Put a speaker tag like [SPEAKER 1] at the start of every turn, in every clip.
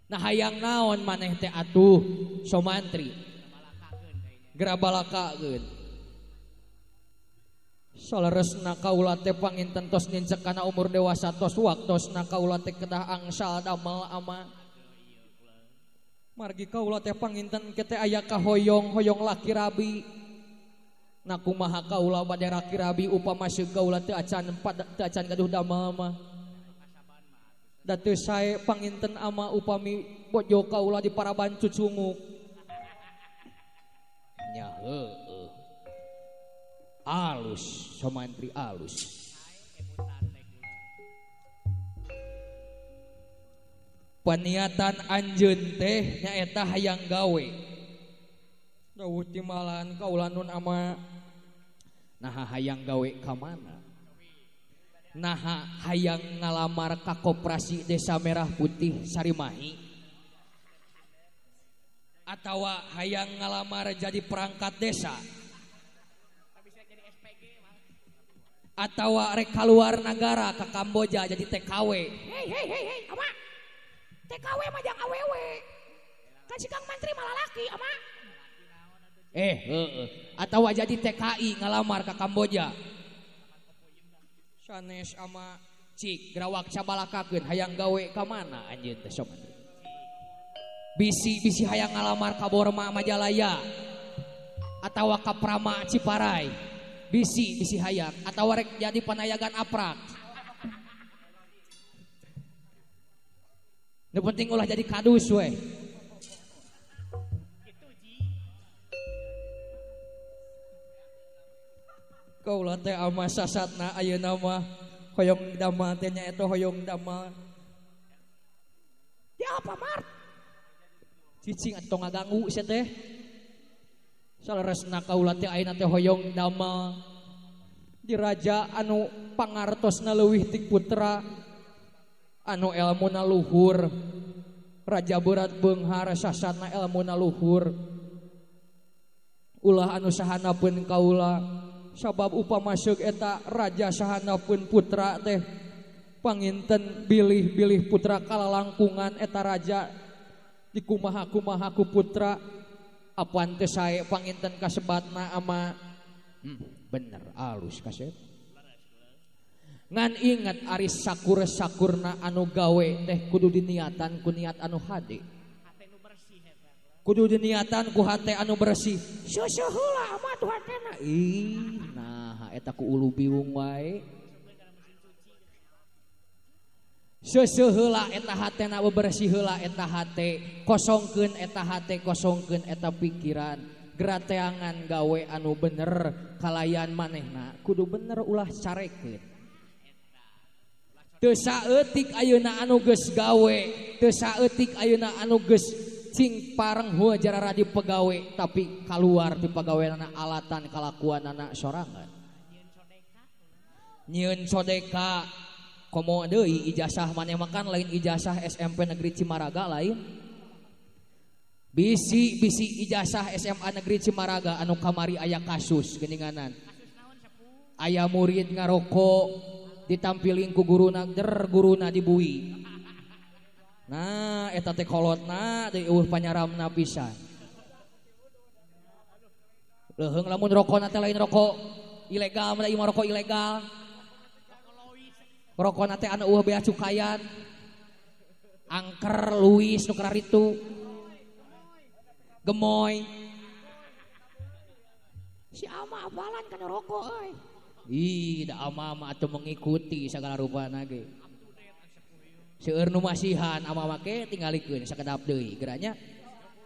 [SPEAKER 1] Nah hayang naon maneh teh atuh somantri. Gerabalakakeun. Saleresna kaula teh panginten tos nincek kana umur dewasa tos waktosna kaula teh kedah angsal damel ama. Margi kaula teh panginten ke teh aya kahoyong hoyong laki rabi. Nah kumaha kaula bade laki rabi upama seug kaula teu acan teu acan gaduh damel mah. Da teu sae panginten ama upami bojo kaula di paraban cucunguk. Nya heueuh. Alus somantri alus. Paniatan anjeun teh nyaeta hayang gawe. Dawuh timalan kaula nun ama. Naha hayang gawe ka mana? Naha hayang ngalamar ka koperasi Desa Merah Putih Sarimahi? Atawa hayang ngalamar jadi perangkat desa? Atawa rek kaluar nagara ke Kamboja jadi TKW?
[SPEAKER 2] Hei hei hei hei, ama TKW mah jang awewe. Kan si Kang Mantri malah laki, ama.
[SPEAKER 1] Heeh. Atawa jadi TKI ngalamar ke Kamboja. Sanes ama cik gerawak cabalakakeun hayang gawe ka mana anjeun teh sok. Bisi-bisi hayang ngalamar ka Borma Majalaya atawa ka Prama Ciparai. Bisi-bisi hayang atawa rek jadi panayagan aprak. Nu penting ulah jadi kadus we. Kaula teh ama sasatna ayeuna mah hoyong damel teh nyaeta hoyong damel.
[SPEAKER 2] Ya apa Mart?
[SPEAKER 1] Cicing atuh ngaganggu sia teh. Saleresna kaula teh ayeuna teh hoyong damel di raja anu pangartosna leuwih ti putra anu elmuna luhur. Raja berat beunghar sasatna elmuna luhur. Ulah anu sahanapeun kaula sabab upama seuk eta raja sahanapeun putra teh panginten bilih-bilih putra kalalangkungan eta raja dikumaha-kumaha ku putra apan teu sae panginten kasebatna ama bener alus kasep. Ngan inget ari sakur-sakurna anu gawe teh kudu diniatan ku niat anu hade. Kudu diniatan ku hate anu bersih.
[SPEAKER 2] Seuseul heula ama tuh hatena.
[SPEAKER 1] Ih, nah eta ku ulu biung wae. Seuseul heula eta hatena bebersih heula eta hate, kosongkeun eta hate, kosongkeun eta pikiran. Gerateangan gawe anu bener kalayan manehna kudu bener ulah carekeun. Teu saeutik ayeuna anu geus gawe, teu saeutik ayeuna anu geus cing pareng heuh jarara di pegawe tapi kaluar ti pagaweanana alatan kalakuanana sorangan. Nyieun sodeka komo deui ijazah maneh makan lain ijazah SMP Negeri Cimaraga lain. Bisi-bisi ijazah SMA Negeri Cimaraga anu kamari aya kasus geuninganan. Aya murid ngarokok ditampiling ku guruna der guruna dibui. Nah eta teh kolotna deui eueuh panyaramna pisan. Leuheung lamun rokona teh lain rokok ilegal mah ieu mah rokok ilegal. Rokona teh anu eueuh bea cukaian. Angker Luis nu kararitu. Gemoy.
[SPEAKER 2] Si ama apalan kana rokok euy.
[SPEAKER 1] Ih, da ama mah atuh mengikuti sagala rupana ge. Seueur nu masihan ama make tingalikeun sakedap deui geranya.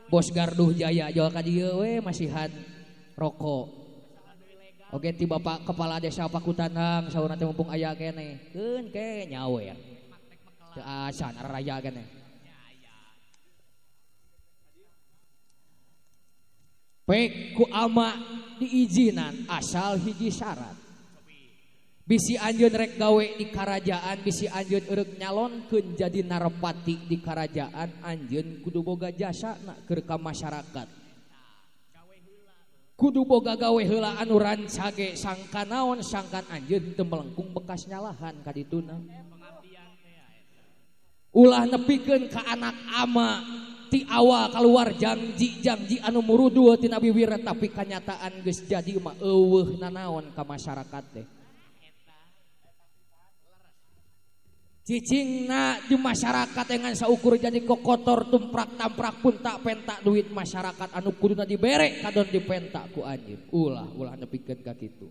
[SPEAKER 1] Bos Garduh Jaya jual ka dieu we masihan rokok. Oge ti bapak kepala desa Pakutanang saurna teh mumpung aya keneh. Keun ke nyawer. Teu acan raya keneh. Pek ku ama diizinan asal hiji syarat. Bisi anjeun rek gawe di karajaan, bisi anjeun eureuk nyalonkeun jadi narpati di karajaan, anjeun kudu boga jasa na keur ka masyarakat. Kudu boga gawe heula anu rancage sangka naon sangkan anjeun teu melengkung bekas nyalahan ka dituna. Ulah nepikeun ka anak ama ti awal keluar janji-janji anu murudul ti Nabi Wira tapi kanyataan geus jadi mah eueuh nanaon ka masyarakat teh. Cicingna di masyarakat dengan saukur jadi kokotor tumprak tamprak pun tak pentak duit masyarakat anu kuduna dibere kadon dipentak ku anjeun. Ulah ulah nepikeun ka kitu.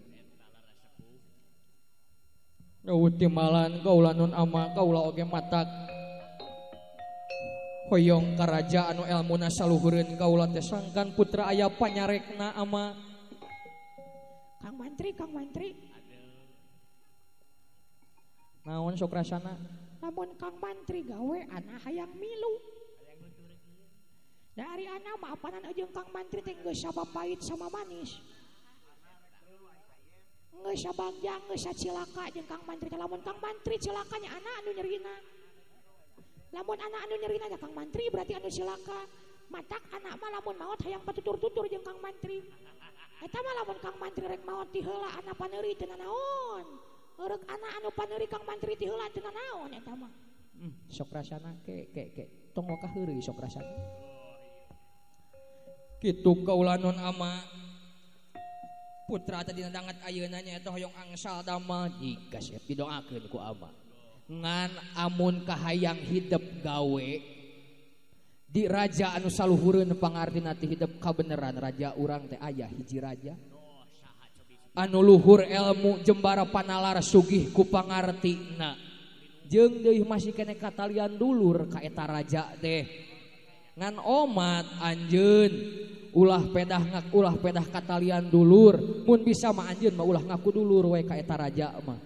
[SPEAKER 1] Eueuh timbalan kaula nun ama kaula oge matak hoyong karaja anu elmuna saluhureun kaula teh sangkan putra aya panyarekna ama.
[SPEAKER 2] Kang Mantri, Kang Mantri.
[SPEAKER 1] Naon sok rasana?
[SPEAKER 2] Lamun Kang Mantri gawe anak hayang milu. Dari anak mah apanan jeung Kang Mantri teh geus sabapait sama manis. Geus sabagja geus sacilaka jeung Kang Mantri. Lamun Kang Mantri cilakanya anak anu nyerina. Lamun anak anu nyerina nya Kang Mantri berarti anu cilaka. Matak anak mah lamun maot hayang patutur-tutur jeung Kang Mantri. Eta mah lamun Kang Mantri rek maot ti heula anak paneuri teu nanaon. Eurek anak anu paneuri Kang Mantri ti heula teu nanaon eta mah.
[SPEAKER 1] Sok rasana ke ke ke tong wakah heureuy sok rasana. Kitu kaula nun ama putra tadi dangat ayeuna nya eta hoyong angsal damel jika siap didoakeun ku ama. Ngan amun kahayang hidep gawe di raja anu saluhureun pangartina ti hidep kabeneran raja urang teh aya hiji raja. Anu luhur ilmu jembara panalar sugih ku pangartina jeung deui masih kene katalian dulur ka eta raja teh ngan omat anjeun ulah pedah ngak ulah pedah katalian dulur mun bisa mah anjeun mah ulah ngaku dulur we ka eta raja mah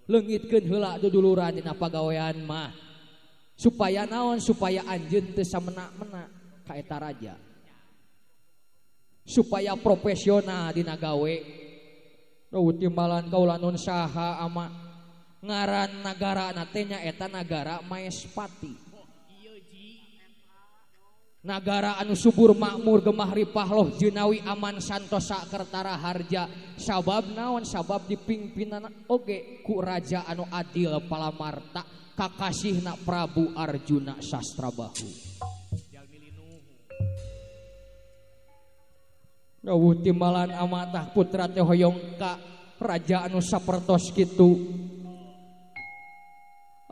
[SPEAKER 1] leungitkeun heula duduluran dina pagawean mah supaya naon supaya anjeun teu samena-mena ka eta raja supaya profesional dina gawe. Duh timbalan kaula nun saha ama ngaran nagara na teh nya eta nagara Maespati. Nagara anu subur makmur gemah ripah loh jinawi aman santosa kertara harja. Sabab naon sabab dipingpinan oge ku raja anu adil palamarta kakasihna Prabu Arjuna Sastrabahu. Dawuh timbalan amatah putra teh hoyong ka raja anu sapertos kitu.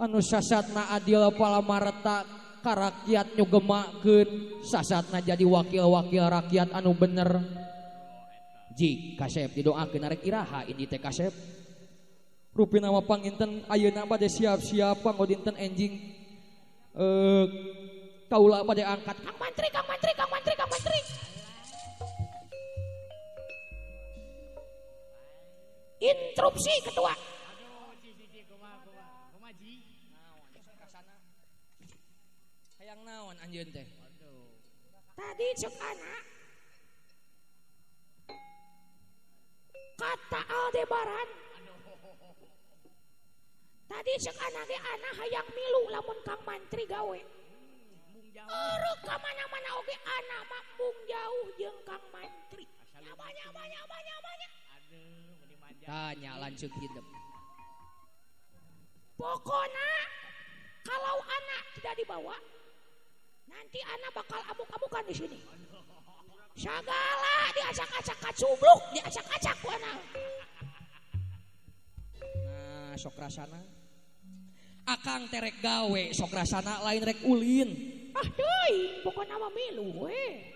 [SPEAKER 1] Anu sasatna adil palamarta ka rakyat nyugemakeun, sasatna jadi wakil-wakil rakyat anu bener. Jik kasep didoakeun arek iraha ini teh kasep. Rupina mah panginten ayeuna bade siap-siap panggo dinten enjing kaula bade angkat
[SPEAKER 2] Kang Mantri, Kang Mantri, Kang Mantri, Kang Mantri. Interupsi ketua.
[SPEAKER 1] Hayang naon anjeun teh?
[SPEAKER 2] Tadi cek anak kata Aldebaran. Tadi cek anak ge anak hayang milu lamun Kang Mantri gawe. Eureuh ka mana-mana oge anak mah mung jauh jeung Kang Mantri. Banyak banyak banyak banyak.
[SPEAKER 1] Tanya lanjut hidup.
[SPEAKER 2] Pokoknya kalau anak tidak dibawa, nanti anak bakal amuk-amukan di sini. Segala diacak-acak kacubluk, diacak-acak ku anak.
[SPEAKER 1] Nah, sok rasana. Akang terek gawe, sok rasana lain rek ulin.
[SPEAKER 2] Ah deui, pokoknya mah milu we.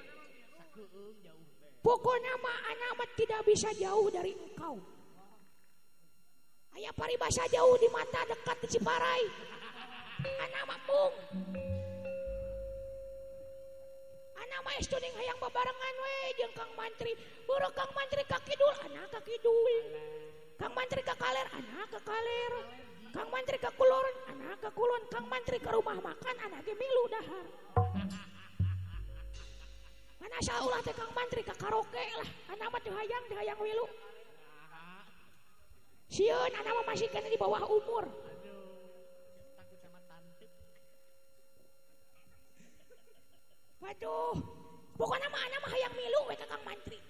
[SPEAKER 2] Pokoknya mah anak mah tidak bisa jauh dari engkau. Aya paribasa jauh di mata dekat di Ciparai. Anak mah mung. Anak mah estu ning hayang babarengan we jeung Kang Mantri. Beureum Kang Mantri ka kidul, anak ka kidul. Kang Mantri ka kaler, anak ka kaler. Kang Mantri ka kulon, anak ka kulon. Kang Mantri ka rumah makan, anak ge milu dahar. Mana saulah teh Kang Mantri ka karaoke lah. Anak mah teu hayang, teu hayang milu. Sieun anak mah masih kena di bawah umur.
[SPEAKER 3] Takut sama tante.
[SPEAKER 2] Waduh, pokoknya mah anak mah hayang milu we ka Kang Mantri.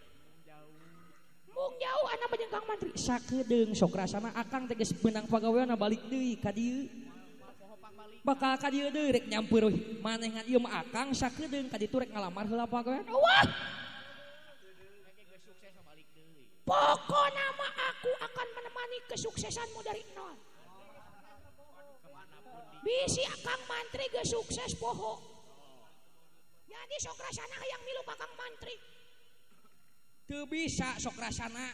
[SPEAKER 2] Mung jauh anak mah jeung Kang Mantri.
[SPEAKER 1] Sakedeung sok rasana akang teh geus beunang pagaweana balik deui ka dieu. Bakal ka dieu deui rek nyampeur maneh ngan ieu mah akang sakedeung ka ditu rek ngalamar heula pa kowe.
[SPEAKER 2] Wah. Pokokna mah aku akan menemani kesuksesanmu dari nol. Bisi akang mantri geus sukses poho. Jadi sok rasana hayang milu ka Kang Mantri.
[SPEAKER 1] Teu bisa sok rasana.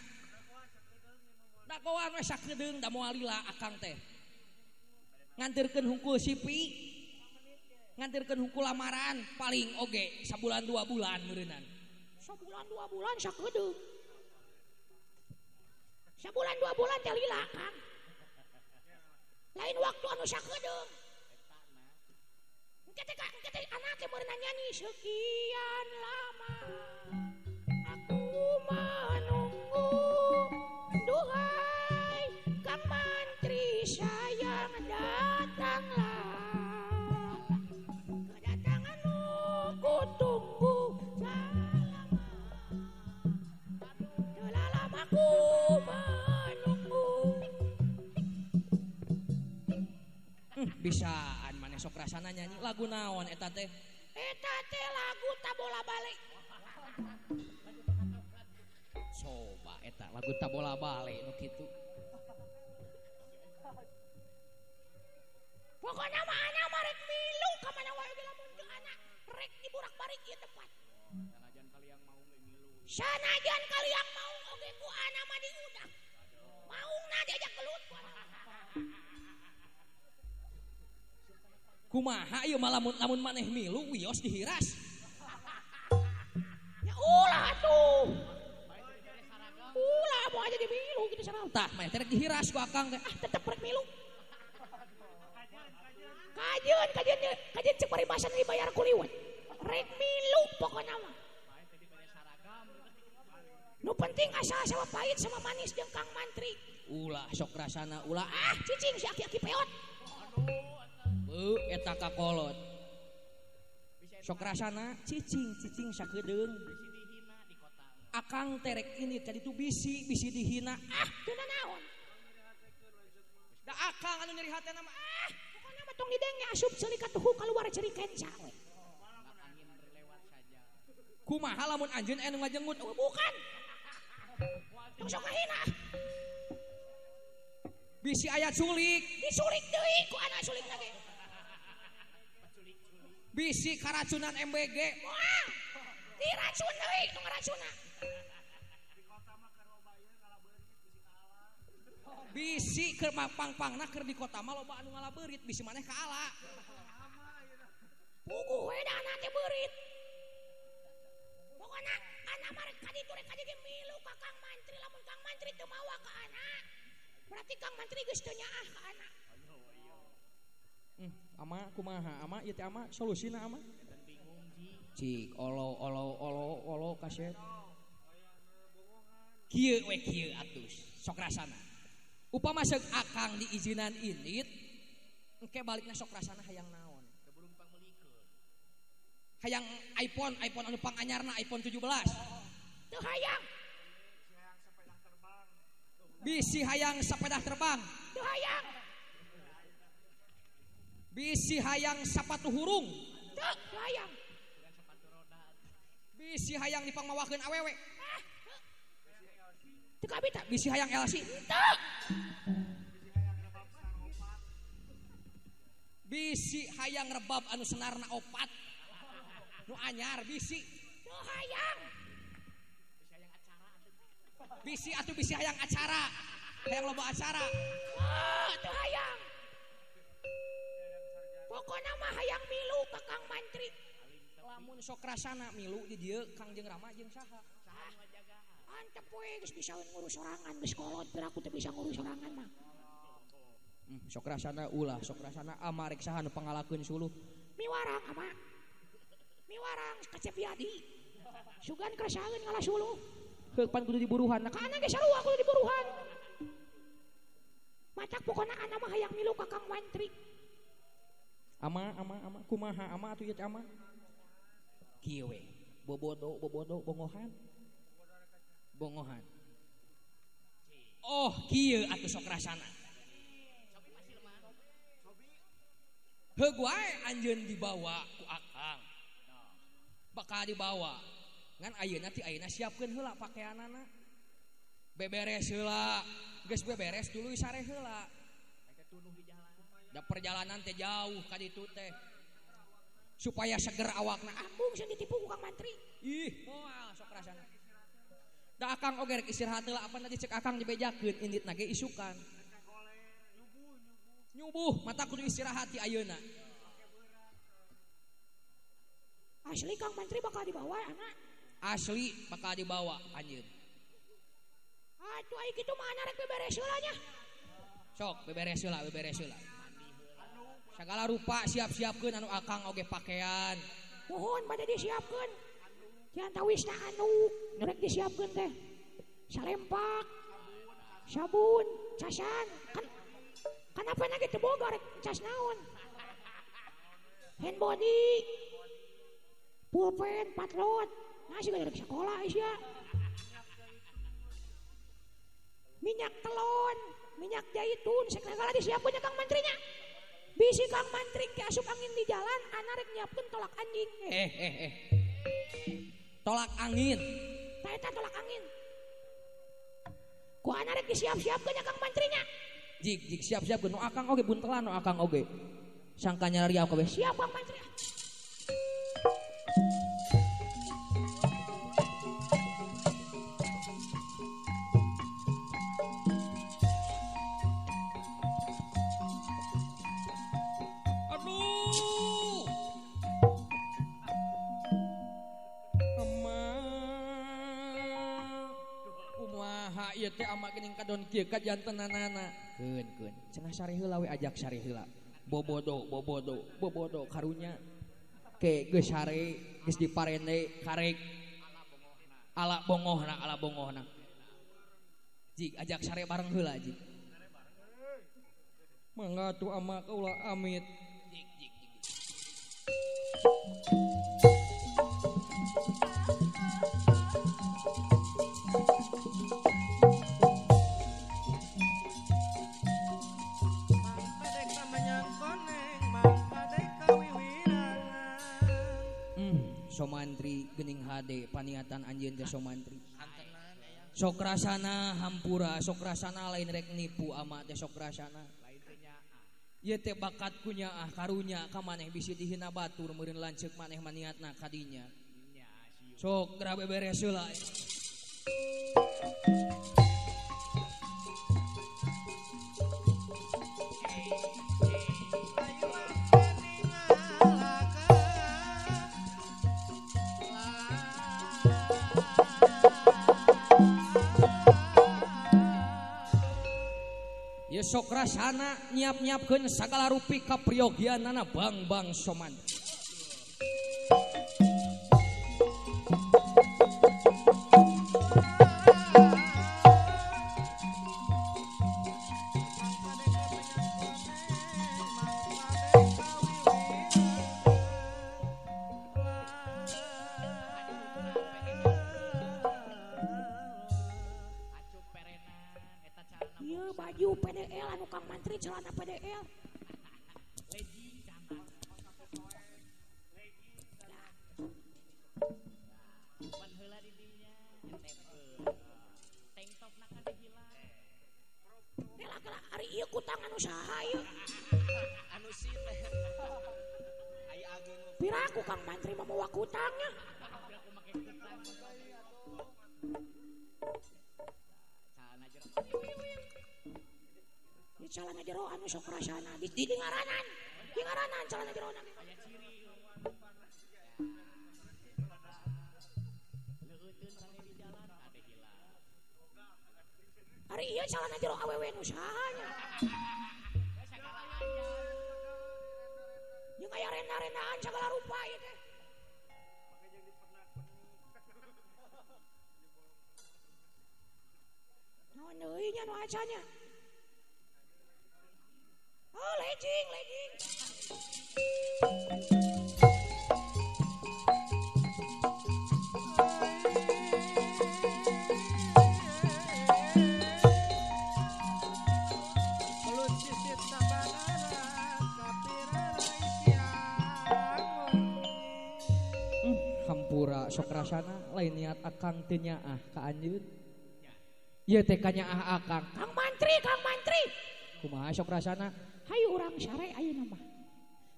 [SPEAKER 1] Dagoan we sakedeung da moal lila akang teh. Nganterkeun hungkul CV, nganterkeun hungkul lamaran paling oge sabulan 2 bulan meureunnan.
[SPEAKER 2] Sabulan 2 bulan sakedeung. Sabulan 2 bulan teh lila Kang. Lain waktu anu sakedeung. Engke teh anak teh meureunna nyanyi sekian lama aku menunggu duhai Kang Mantri sayang datanglah kedatanganmu ku tunggu selama telah lama ku menunggu.
[SPEAKER 1] Bisaan maneh sok rasana nyanyi lagu naon eta teh?
[SPEAKER 2] Eta teh lagu Tabola Bale.
[SPEAKER 1] Coba eta lagu Tabola Bale nu kitu.
[SPEAKER 2] Pokoknya mah anak mah rek milu ka mana wae ge lamun teu anak rek diburak-barik ieu tempat.
[SPEAKER 3] Sanajan kaliang maung ge milu.
[SPEAKER 2] Sanajan kaliang maung oge ku anak mah diudak. Maungna diajak gelut ku anak.
[SPEAKER 1] Kumaha ieu mah lamun maneh milu wios dihiras.
[SPEAKER 2] Ya ulah atuh. Ulah mau aja dimilu gitu sareng.
[SPEAKER 1] Tah maneh teh rek dihiras ku akang teh.
[SPEAKER 2] Ah tetep rek milu. Kajeun kajeun kajeun cek paribasan dibayar ku liwet. Rek milu pokona mah. Nu penting asal sama pahit sama manis jeung Kang Mantri.
[SPEAKER 1] Ulah sok rasana ulah
[SPEAKER 2] ah cicing si aki-aki peot.
[SPEAKER 1] Beuh eta kakolot. Sok rasana cicing cicing sakedeung. Akang terek ini tadi tuh bisi bisi dihina.
[SPEAKER 2] Ah teu naon.
[SPEAKER 1] Da akang anu nyeri hatena mah ah
[SPEAKER 2] pokona mah tong didenge asup ceuli katuhu kaluar ceuli kenca we.
[SPEAKER 1] Kumaha lamun anjeun anu ngajenggut?
[SPEAKER 2] Oh, bukan. Tong sok ngahina.
[SPEAKER 1] Bisi aya culik,
[SPEAKER 2] diculik deui ku anak culikna ge.
[SPEAKER 1] Bisi karacunan MBG.
[SPEAKER 2] Moal. Diracun deui nu ngaracunna.
[SPEAKER 1] Bisi keur pang-pangna keur di kota mah loba anu ngalabeurit, bisi maneh kaala.
[SPEAKER 2] Puguh we da anak teh beurit. Pokona anak mah rek ka ditu rek ka dieu milu ka Kang Mantri, lamun Kang Mantri teu mawa ka anak. Berarti Kang Mantri geus teu nyaah ka anak.
[SPEAKER 1] Ama kumaha ama ieu teh ama solusina ama. Cik olo olo olo olo kasep. Kieu we kieu atuh sok rasana. Upama seuk akang diizinan indit engke balikna sok rasana hayang naon? Hayang iPhone, iPhone anu panganyarna iPhone 17.
[SPEAKER 2] Teu hayang.
[SPEAKER 1] Bisi hayang sepeda terbang.
[SPEAKER 2] Teu hayang.
[SPEAKER 1] Bisi hayang sapatu hurung.
[SPEAKER 2] Teu hayang.
[SPEAKER 1] Bisi hayang dipangmawakeun awewe.
[SPEAKER 2] Ah, teu kabita.
[SPEAKER 1] Bisi hayang LC.
[SPEAKER 2] Teu.
[SPEAKER 1] Bisi hayang rebab anu senarna opat. Nu anyar bisi.
[SPEAKER 2] Teu hayang.
[SPEAKER 1] Bisi atuh bisi hayang acara. Hayang loba acara.
[SPEAKER 2] Oh, teu hayang. Pokona mah hayang milu ka Kang Mantri.
[SPEAKER 1] Lamun sok rasana milu di dieu Kang jeung Rama jeung saha?
[SPEAKER 2] Antep we geus bisa ngurus sorangan geus kolot piraku teu bisa ngurus sorangan mah.
[SPEAKER 1] Sok rasana ulah, sok rasana ama rek saha nu pangalakeun suluh.
[SPEAKER 2] Miwarang ama. Miwarang kacep yadi. Sugan kersaeun ngalah suluh.
[SPEAKER 1] Heuk pan kudu diburuhan.
[SPEAKER 2] Ka anak ge sarua kudu diburuhan. Matak pokona anak mah hayang milu ka Kang Mantri.
[SPEAKER 1] Ama ama ama kumaha ama atuh ieu teh ama. Kieu we. Bobodo bobodo bongohan. Bongohan. Oh, kieu atuh sok rasana. Heug wae anjeun dibawa ku akang. Bakal dibawa. Ngan ayeuna ti ayeuna siapkeun heula pakeanana. Beberes heula, geus beberes tuluy sare heula. Da perjalanan teh jauh ka ditu teh. Supaya seger awakna.
[SPEAKER 2] Ambung sieun ditipu ku Kang Mantri.
[SPEAKER 1] Ih, moal sok rasana. Da akang oge rek istirahat heula apa tadi cek akang dibejakeun inditna ge isukan. Nyubuh mata kudu istirahat ti ayeuna.
[SPEAKER 2] Asli Kang Mantri bakal dibawa anak.
[SPEAKER 1] Asli bakal dibawa anjeun.
[SPEAKER 2] Atuh ai kitu mah anak rek beberes heula nya.
[SPEAKER 1] Sok beberes heula, beberes heula. Segala rupa siap-siapkeun anu akang oge pakaian.
[SPEAKER 2] Mohon bade disiapkeun. Jangan anu nu rek disiapkeun teh. Salempak, sabun, casan. Kan kenapa lagi teu boga rek cas naon? Hand body, pulpen, patlot. Nah sih rek sekolah sia. Minyak telon, minyak zaitun, segala disiapkeun Kang Mantrinya. Bisi Kang Mantri ke asup angin di jalan, anak rek nyiapkeun tolak anjing.
[SPEAKER 1] Tolak angin.
[SPEAKER 2] Ta eta tolak angin. Ku anak rek disiap-siapkeun nya Kang Mantrinya.
[SPEAKER 1] Jik jik siap-siapkeun nu akang oge buntelan nu akang oge. Sangka nyariau kabeh
[SPEAKER 2] siap Kang Mantri.
[SPEAKER 1] Aduh. Ama. Kumaha ieu teh ama geuning kadon kieu ka jantenanana. Keun keun. Cenah sare heula we ajak sare heula. Bobodo bobodo bobodo karunya. Ke geus sare geus diparende karek. Ala bongohna ala bongohna. Jik ajak sare bareng heula jik. Mangga tuh ama kaula amit. Jik jik jik. Somantri gening hade paniatan anjeun teh somantri. Sok rasana hampura, sok rasana lain rek nipu ama teh sok rasana. Ieu teh bakat kunyaah karunya ka maneh bisi dihina batur meureun lanceuk maneh maniatna ka dinya. Sok geura beberes heula. Sok rasana nyiap-nyiapkeun sagala rupi kapriyogianana Bang-bang Somantri.
[SPEAKER 2] Baju PDL anu Kang Mantri celana PDL. Kela kela ari ieu kutang anu saha ieu?
[SPEAKER 4] Anu sin. Ai ageung.
[SPEAKER 2] Piraku Kang Mantri mah mawa kutangnya. Di celana jero anu sok rasana di ngaranan. Di ngaranan celana jero na. Ari ieu celana jero awewe nu saha nya. Jeung aya rena-renaan sagala rupa ieu teh. Naon deui nya nu acanya? Oh, legging, legging.
[SPEAKER 1] Sok rasana lain niat akang teu nyaah ka anjeun. Ieu teh kanyaah akang.
[SPEAKER 2] Kang Mantri, Kang Mantri.
[SPEAKER 1] Kumaha sok rasana?
[SPEAKER 2] Hayu urang sare ayeuna mah.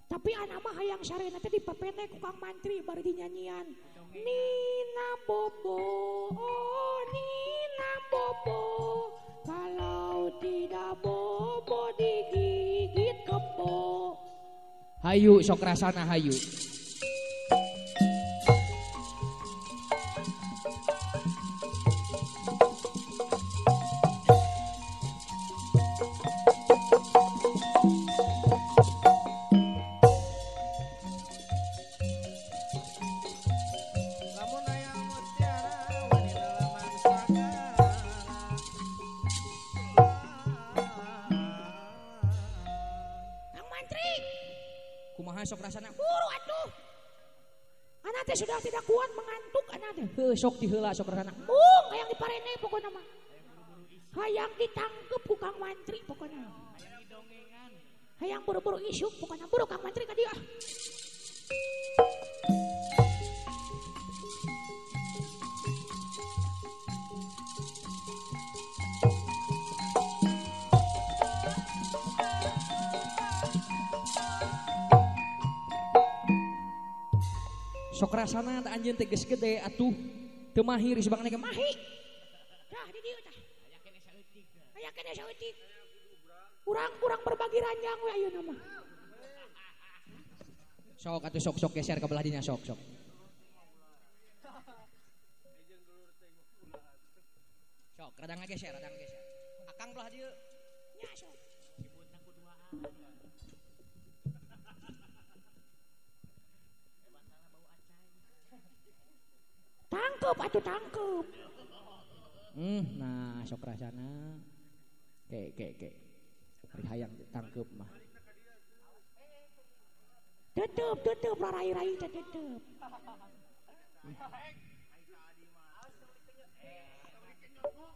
[SPEAKER 2] Tapi anak mah hayang sare teh dipepene ku Kang Mantri bari dinyanyian. Nina Bobo, oh Nina Bobo, kalau tidak bobo digigit kebo.
[SPEAKER 1] Hayu sok rasana hayu. Sok rasana
[SPEAKER 2] buru atuh. Anak teh sudah tidak kuat mengantuk anak teh.
[SPEAKER 1] Heuh sok diheula sok rasana.
[SPEAKER 2] Mung hayang diparene pokona mah. Hayang ditangkep ku Kang Mantri pokona.
[SPEAKER 3] Hayang didongengan.
[SPEAKER 2] Hayang buru-buru isuk pokona buru Kang Mantri ka dieu ah.
[SPEAKER 1] Sok rasana teh anjeun teh geus gede atuh teu mahir sebangna ge
[SPEAKER 2] mahi. Tah di dieu tah.
[SPEAKER 3] Aya keneh saeutik.
[SPEAKER 2] Aya keneh saeutik. Urang-urang berbagi ranjang we ayeuna mah.
[SPEAKER 1] Sok atuh sok-sok geser ka belah dinya sok sok. Sok rada ngageser, rada ngageser. Akang belah dieu.
[SPEAKER 2] Nya sok.
[SPEAKER 3] Sibutna kuduaan.
[SPEAKER 2] Tangkep atuh tangkep.
[SPEAKER 1] Nah sok rasana. Ke ke ke. Ari hayang tangkep mah.
[SPEAKER 2] Tetep tetep rai-rai teh tetep.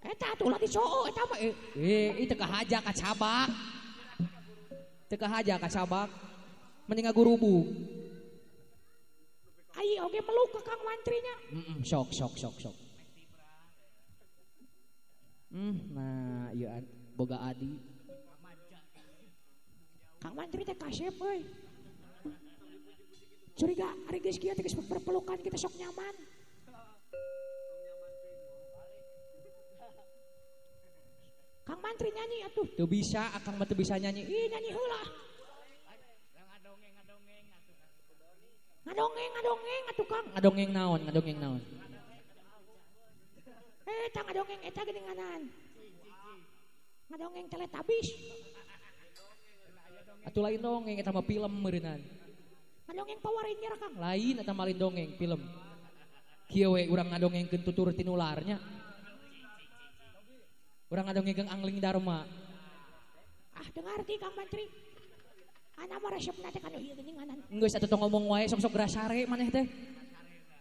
[SPEAKER 2] Eta atuh ulah dicoo eta mah
[SPEAKER 1] ieu teu kahaja ka cabak. Teu kahaja ka cabak. Mending ngagurubug.
[SPEAKER 2] Ai oge meluk ke Kang Mantrinya.
[SPEAKER 1] Sok sok sok sok. Nah ieu boga adi.
[SPEAKER 2] Kang Mantri teh kasep euy. Curiga ari geus kieu teh geus berpelukan kita sok nyaman. Kang Mantri nyanyi atuh.
[SPEAKER 1] Teu bisa akang mah teu bisa nyanyi.
[SPEAKER 2] Ih nyanyi heula. Ngadongeng, ngadongeng atuh Kang.
[SPEAKER 1] Ngadongeng naon, ngadongeng naon.
[SPEAKER 2] Eta ngadongeng eta geuninganan. Ngadongeng Teletubbies.
[SPEAKER 1] Atuh lain dongeng eta mah film meureunnan.
[SPEAKER 2] Ngadongeng Power Ranger Kang.
[SPEAKER 1] Lain eta mah lain dongeng film. Kieu we urang ngadongengkeun tutur tinularnya. Urang ngadongengkeun Angling Dharma.
[SPEAKER 2] Ah dengar ti Kang Mantri. Anak mah resepna teh kanu ieu geuninganan.
[SPEAKER 1] Geus atuh tong ngomong wae sok-sok grasare maneh teh.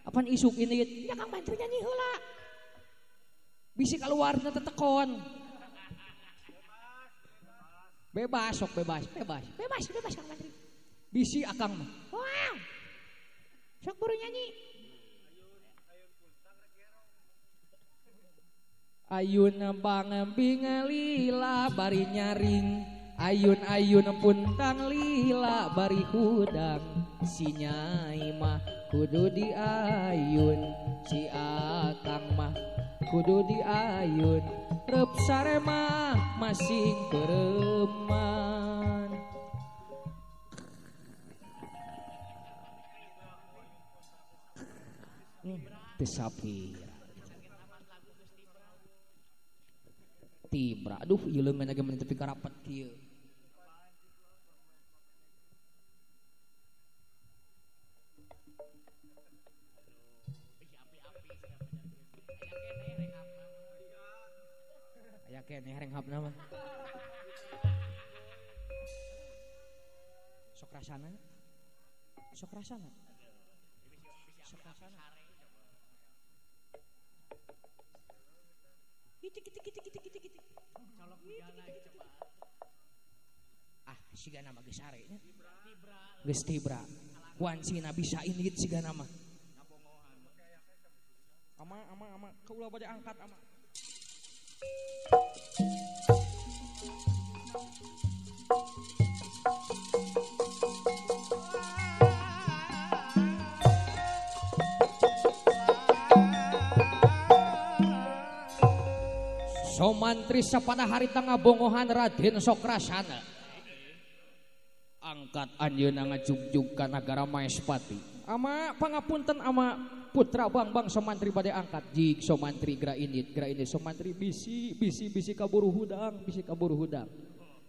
[SPEAKER 1] Apan isuk ini?
[SPEAKER 2] Ya Kang Mantri nyanyi heula.
[SPEAKER 1] Bisi kaluarna tetekon. Bebas sok bebas, bebas.
[SPEAKER 2] Bebas, bebas Kang Mantri.
[SPEAKER 1] Bisi akang mah.
[SPEAKER 2] Wow. Sok buru nyanyi.
[SPEAKER 1] Ayun bang bingalila bari nyaring. Ayun-ayun puntang lila bari hudang. Si nyai mah kudu diayun, si akang mah kudu diayun. Rep sare mah masing kereman. Teu sapira. Tibra, aduh ieu leungeun lagi mun tepi ka rapet kieu. Aya keneh renghapna mah. Sok rasana. Sok rasana. Sok rasana.
[SPEAKER 2] Itik itik itik itik itik itik.
[SPEAKER 3] Colok bujana coba.
[SPEAKER 1] Ah, sigana mah geus sare nya. Geus tibra. Kuancina bisa indit sigana mah. Kaula bade angkat ama. Somantri sapada harita ngabongohan Raden Sokrasana. Angkat anjeunna ngajugjug ka nagara Maespati. Ama pangapunten ama putra Bangbang Somantri bade angkat. Jig Somantri geura indit Somantri bisi bisi bisi kaburu hudang bisi kaburu hudang.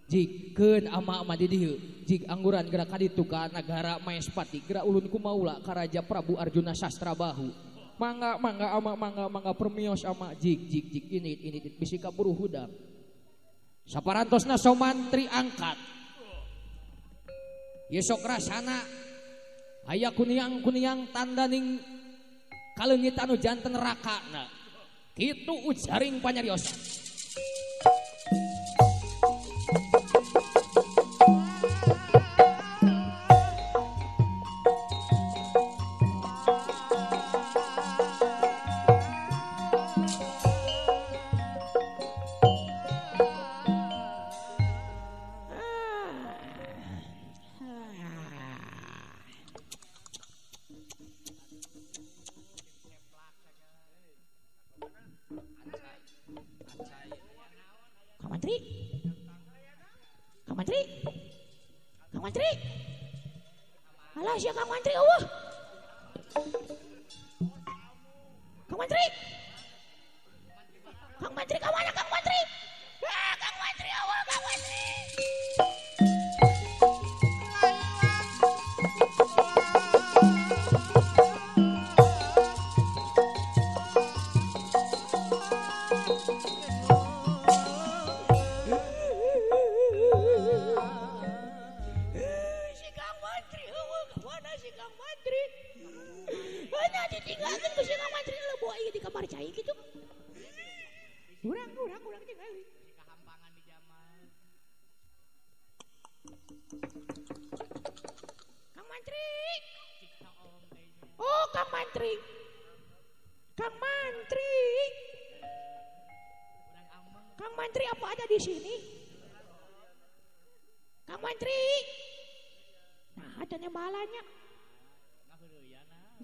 [SPEAKER 1] Jig keun ama ama di dieu. Jig angguran geura ka ditu ka nagara Maespati. Geura ulun kumaula ka Raja Prabu Arjuna Sastrabahu. Mangga mangga ama mangga mangga permios ama jig jig jig ini bisi kaburu hudang. Saparantosna Somantri angkat. Ye Sokrasana aya kuniang-kuniang tandaning kaleungit anu janten rakana. Kitu ujaring panyariosan.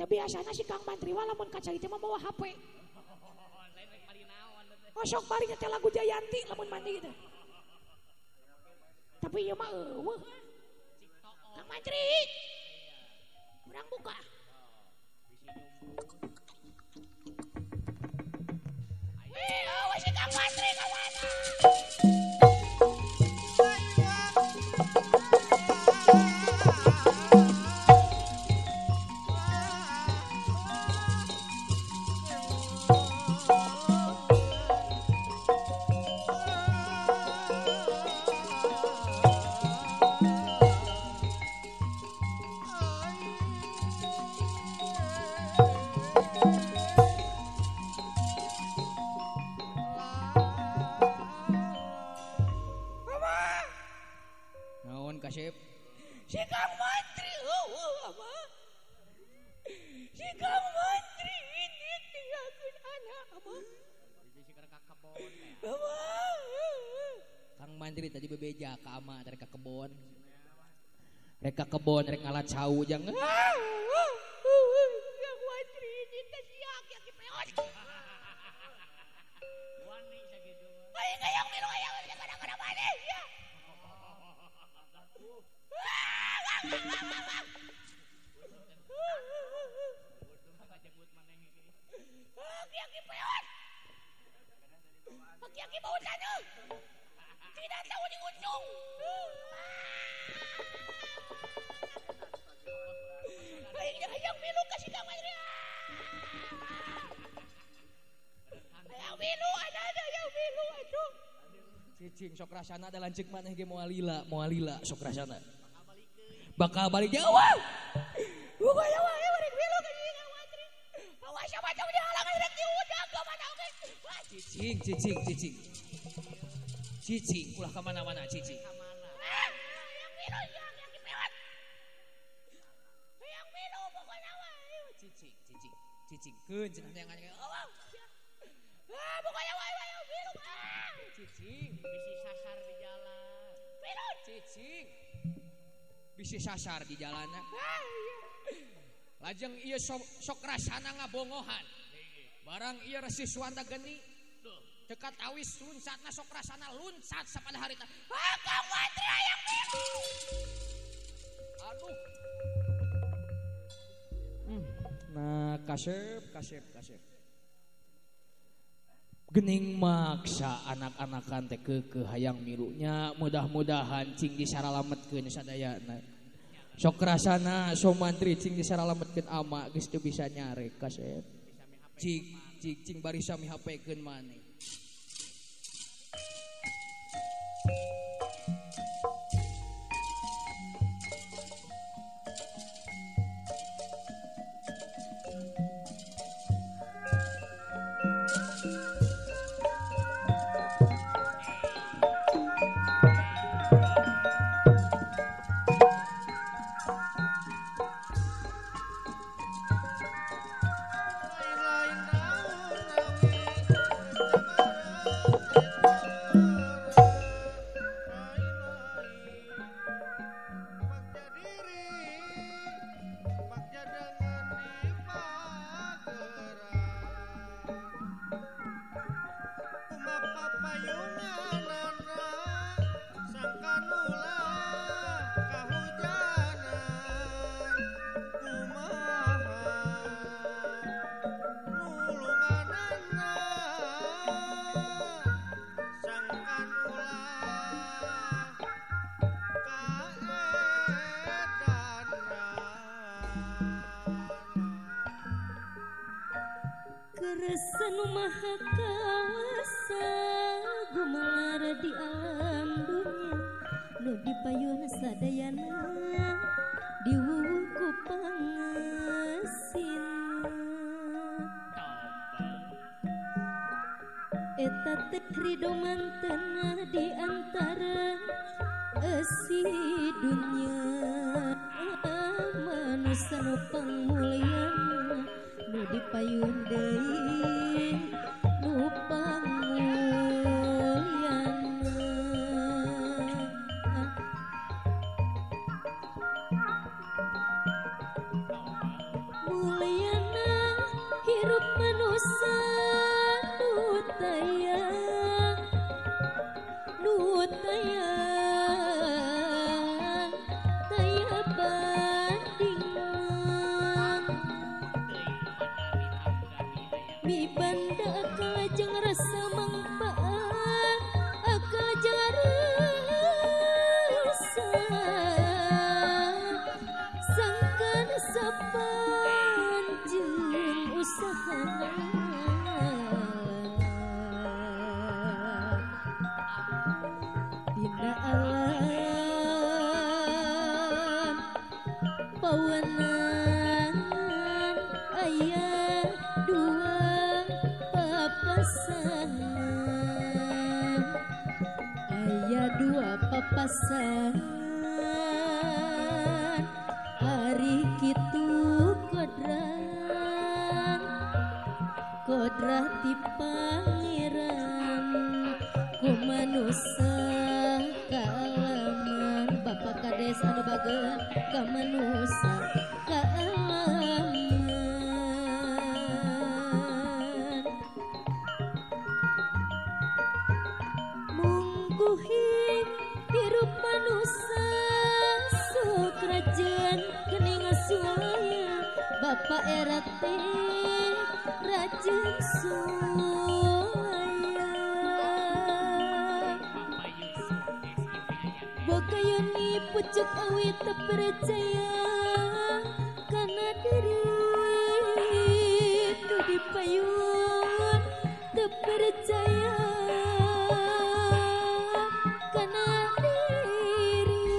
[SPEAKER 2] Biasana si Kang Mantri walamun kaca itu mah mawa HP. Oh sok bari nyetel lagu Jayanti lamun mandi gitu. Tapi ieu mah eueuh. Kang Mantri. Urang buka. Wih, eueuh si Kang Mantri ka mana? Si Kang Mantri, oh, apa? Si Kang Mantri ini tinggalkan anak, apa?
[SPEAKER 1] Kang Mantri tadi bebeja ka ama rek ka kebon. Rek ka kebon rek ngalat cau jang.
[SPEAKER 2] Kang Mantri ini teh sia aki peot.
[SPEAKER 3] Wani sakitu.
[SPEAKER 2] Aing hayang milu hayang kadang-kadang maneh ya. Aki-aki peot. Aki-aki bau tanah. Tidak tahu di ujung. Aing hayang milu ka si Kang Mantri. Hayang milu ada hayang milu atuh.
[SPEAKER 1] Cicing sok rasana da lanceuk maneh ge moal lila sok rasana. Bakal balik jauh.
[SPEAKER 2] Bukan jauh, balik milu ka si Kang Mantri. Awas siapa jauh dihalangan rek diundang ka mana oge.
[SPEAKER 1] Cicing cicing cicing. Cicing ulah ka mana-mana cicing.
[SPEAKER 2] Hayang milu ya aki peot. Hayang milu pokona mah.
[SPEAKER 1] Cicing cicing cicing keun cenah neangan.
[SPEAKER 2] Awas. Ah, pokoknya wae wae milu. Ah,
[SPEAKER 1] cicing
[SPEAKER 3] bisi sasar di jalan.
[SPEAKER 2] Milu
[SPEAKER 1] cicing. Bisi sasar di jalanna.
[SPEAKER 2] Ah, iya.
[SPEAKER 1] Lajeng ieu sok rasana ngabongohan. Barang ieu Resi Suwanda geni. Teu katawis luncatna sok rasana luncat sapada harita.
[SPEAKER 2] Ah, Kang Mantri hayang milu.
[SPEAKER 1] Aduh. Nah, kasep, kasep, kasep. Gening maksa anak-anakan teh keukeuh hayang milunya, mudah-mudahan cing disaralametkeun sadayana. Sok rasana so mantri cing disaralametkeun ama geus teu bisa nyarek kasep. Cik cik cing barisa mihapekeun maneh.
[SPEAKER 5] Kersa nu maha kawasa gumelar di alam dunya nu dipayun sadayana diwuwuh ku pangesina eta teh ridho mantena di antara esi dunya manusa nu pangmulyana nu dipayun deui nu pangmulyana mulyana hirup manusa nu taya nu taya taya bandingan mibanda akal jeung rasa mangpaat akal jeung rasa sangkan sapanjeun usahana dina alam pawenangan aya dua papasangan aya dua papasangan ari kitu kodrat kodrat ti pangeran ku manusa kaalaman Bapak Kades anu bager ka manusa kaalaman mungguhing hirup manusa sok rajen geuning sulaya Bapak era teh rajen sulaya Bokayuni pucuk awi teu percaya kana diri nu dipayun teu percaya kana diri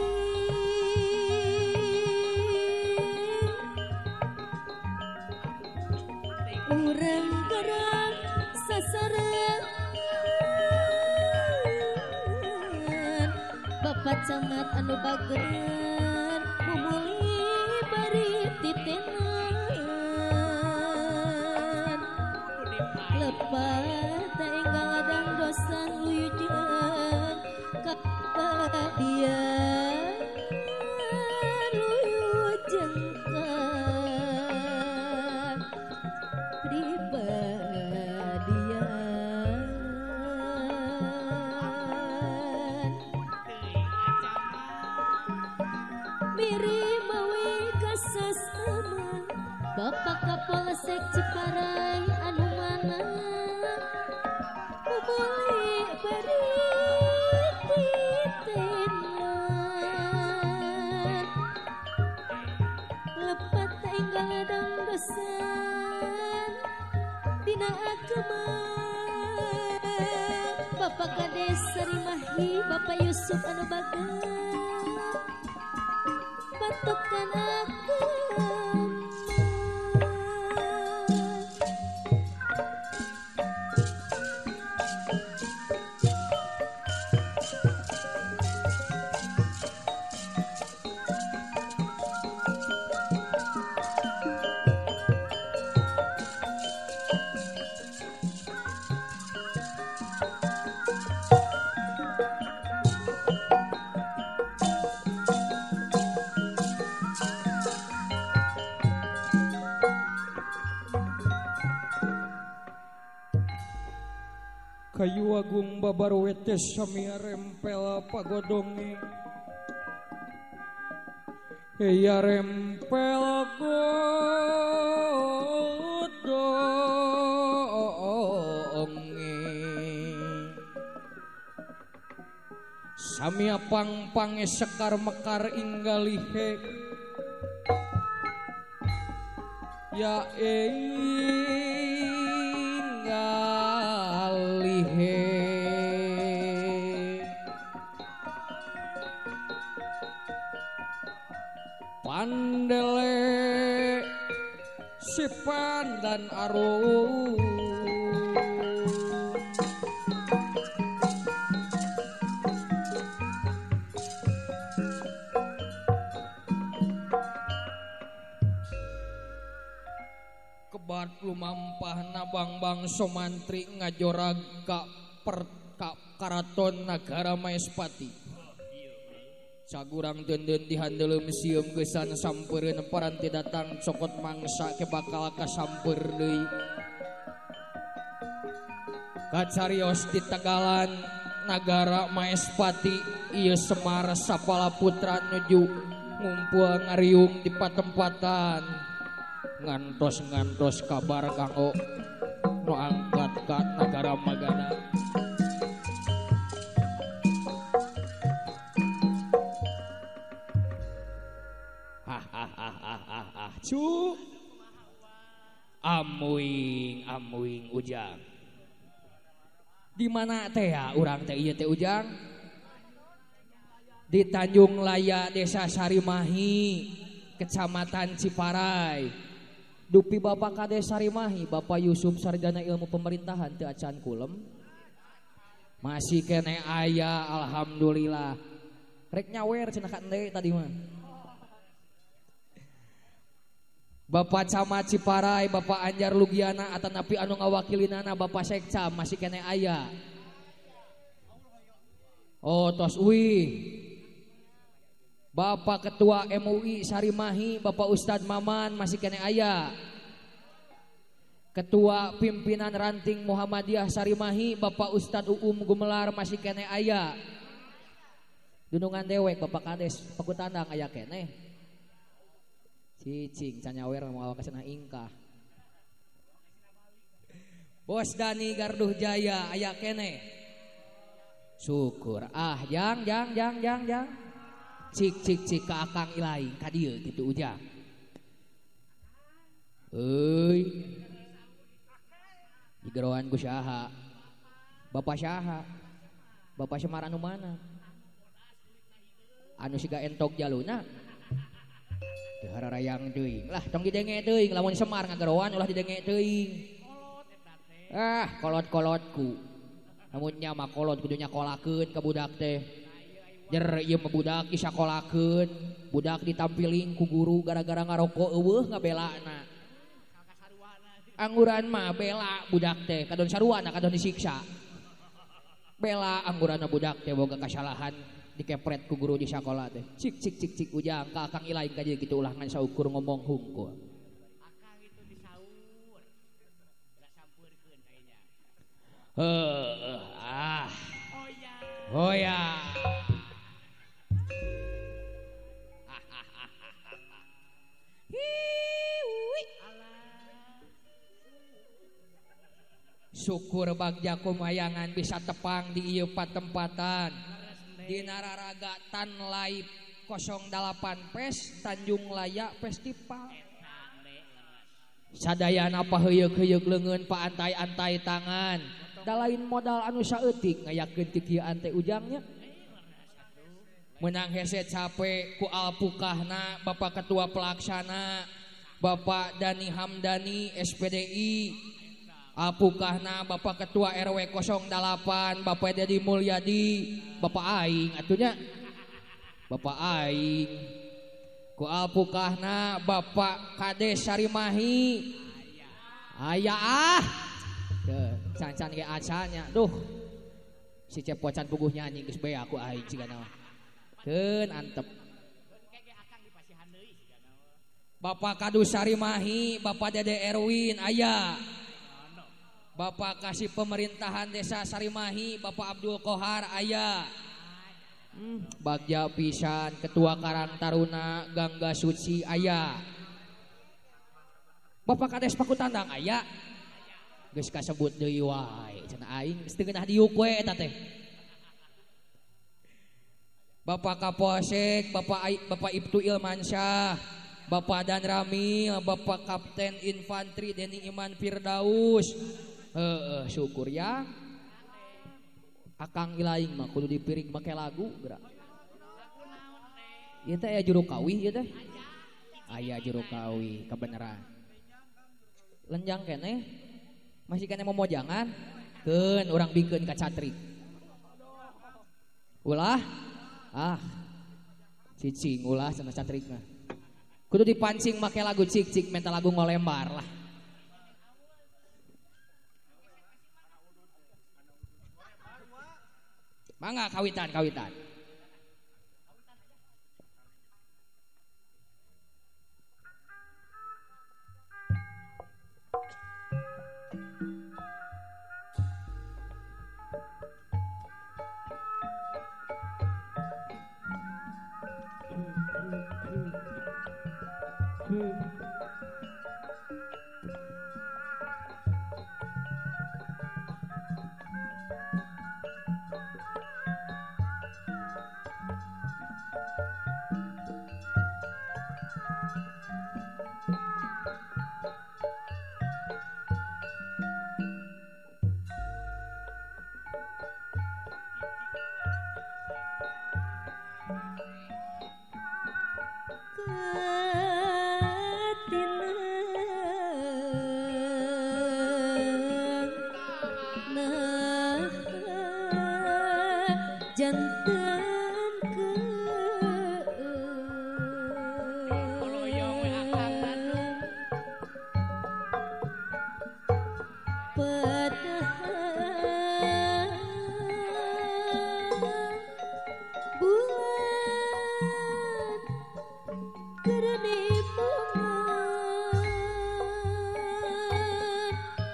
[SPEAKER 5] urang garang sasaran Bapak camat anu bager mumuli bari titenan lepas Bapak Kapolsek Ciparai anu mana bubuli beri titenan lepat enggal dangdosan dina agama. Bapak Kades Sarimahi Bapak Yusuf anu bager patokan agama.
[SPEAKER 1] Kayu agung babar wetes samia rempel pagodonge ya rempel godonge samia pang-pange sekar mekar inggalihe ya inggalihe pandele si pandan arum kebat lumampah nabang-bang somantri ngajorag ka karaton nagara Maespati. Sagurang denden dihandelem sieum geusan sampereun paranti datang cokot mangsa ke bakal kasamper deui. Kacarios di Tegalan nagara Maespati ieu Semar sapala putra nuju ngumpul ngariung di patempatan. Ngantos-ngantos kabar kanggo nu angkat ka nagara Magana. Hahaha cu amuing amuing ujang. Di mana teh ya urang teh ieu teh ujang? Di Tanjung Laya Desa Sarimahi, Kecamatan Ciparai. Dupi Bapak Kades Sarimahi, Bapak Yusuf Sarjana Ilmu Pemerintahan teu acan kulem. Masih kene aya alhamdulillah. Rek nyawer cenah ka ende tadi mah. Bapak Camat Ciparai, Bapak Anjar Lugiana atanapi anu ngawakilinana Bapak Sekcam masih kene aya. Oh tos uih. Bapak Ketua MUI Sarimahi, Bapak Ustadz Maman masih kene aya. Ketua Pimpinan Ranting Muhammadiyah Sarimahi, Bapak Ustadz Uum Gumelar masih kene aya. Dunungan dewek Bapak Kades Pekutandang aya kene. Cicing canyawer mau awak kesana ingkah. Bos Dani Garduh Jaya aya kene. Syukur ah jang jang jang jang jang. Cik cik cik ka akang ilaing ka dieu kitu ujang. Euy. Digeroan ku saha? Bapak saha? Bapak Semar anu mana? Anu siga entok jaluna. Teu hararayang teuing. Lah tong didenge teuing lamun Semar ngageroan ulah didenge teuing. Ah, kolot-kolotku. Lamun nya mah kolot kudu nyakolakeun ka budak teh. Jer ieu mah budak disakolakeun, budak ditampiling ku guru gara-gara ngarokok eueuh ngabelana. Angguran mah bela budak teh, kadon saruana kadon disiksa. Bela angguranna budak teh boga kasalahan dikepret ku guru di sakola teh. Cik cik cik cik ujang ka akang ilaing ka dieu kitu ulah ngan saukur ngomong hungkul.
[SPEAKER 3] Akang itu disaur. Ulah sampeurkeun kayaknya.
[SPEAKER 1] Heuh ah. Oh ya. Syukur Bagja Kumayangan bisa tepang di ieu patempatan di Nararaga Tan Live 08 Pes Tanjung Laya Festival. Sadayana paheuyeuk-heuyeuk leungeun paantai-antai tangan. Da lain modal anu saeutik ngayakeun ti kieu ante ujangnya. Menang hese capek ku alpukahna Bapak Ketua Pelaksana Bapak Dani Hamdani SPDI, alpukahna Bapak Ketua RW 08 Bapak Dedi Mulyadi, Bapak aing atunya Bapak aing ku alpukahna Bapak Kades Sarimahi aya ah can-can ge acannya duh si cepocan puguh nyanyi geus bae aku aing cigana mah keun antep. Bapak Kadus Sarimahi, Bapak Dede Erwin aya, Bapak Kasih Pemerintahan Desa Sarimahi, Bapak Abdul Kohar aya. Bagja pisan Ketua Karang Taruna Gangga Suci aya. Bapak Kades Pakutandang aya. Geus kasebut deui wae cenah aing geus teu ngeunah diuk we eta teh. Bapak Kapolsek, Bapak Ibtu Ilmansyah, Bapak Dan Ramil, Bapak Kapten Infantri Deni Iman Firdaus. Heeh, syukur ya. Akang ilaing mah kudu dipiring make lagu geura. Ieu teh aya juru kawih ieu teh. Aya juru kawih kebenaran. Lenjang keneh masih keneh momojangan keun urang bikeun ka catrik. Ulah ah cicing ulah cenah catrik mah. Kudu dipancing make lagu cik-cik minta lagu ngolembar lah. Mangga kawitan kawitan.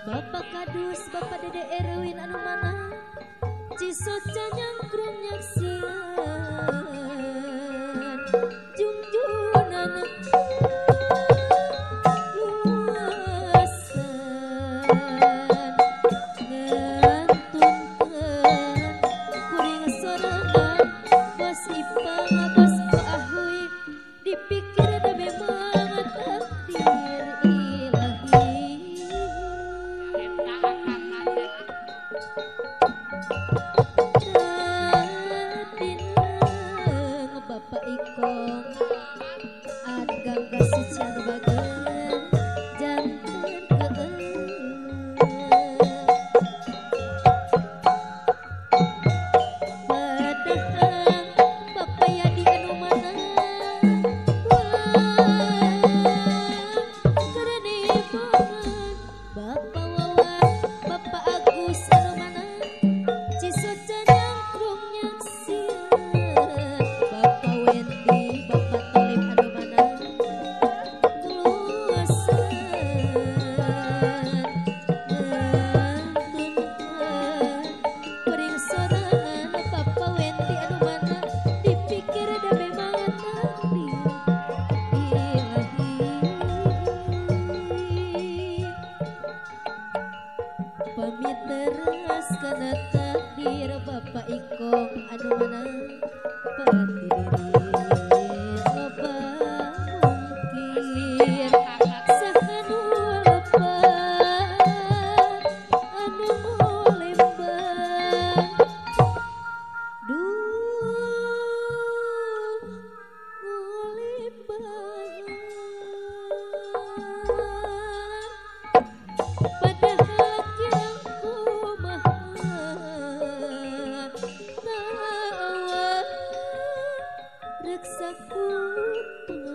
[SPEAKER 5] Bapak Kadus, Bapak Dede Erwin anu mana Cisoca nyangkrung nyaksian Jungjungan luasan Ngantunkeun kuring sorangan Bos Ipang, bos Pak Ahuy dipikir memang takdir ilahi. Bapak Ikong Agam Suci anu bageun janten keun Padahal Bapak Yadi anu mana Kerenebongan Bapak Wawan Bapak Agus anu mana Cisoca nyangkrung nyaksian Bapak Wendy, Bapak Tolib anu mana Keluasan Ngantunkeun kuring sorangan Bapak Wendy anu mana dipikir da memang takdir ilahi. Bagong anu mana pati diri loba mungkir saha nu lepat anu lembang duh ngolembang padahal kirang kumaha tawa reksa kutulusna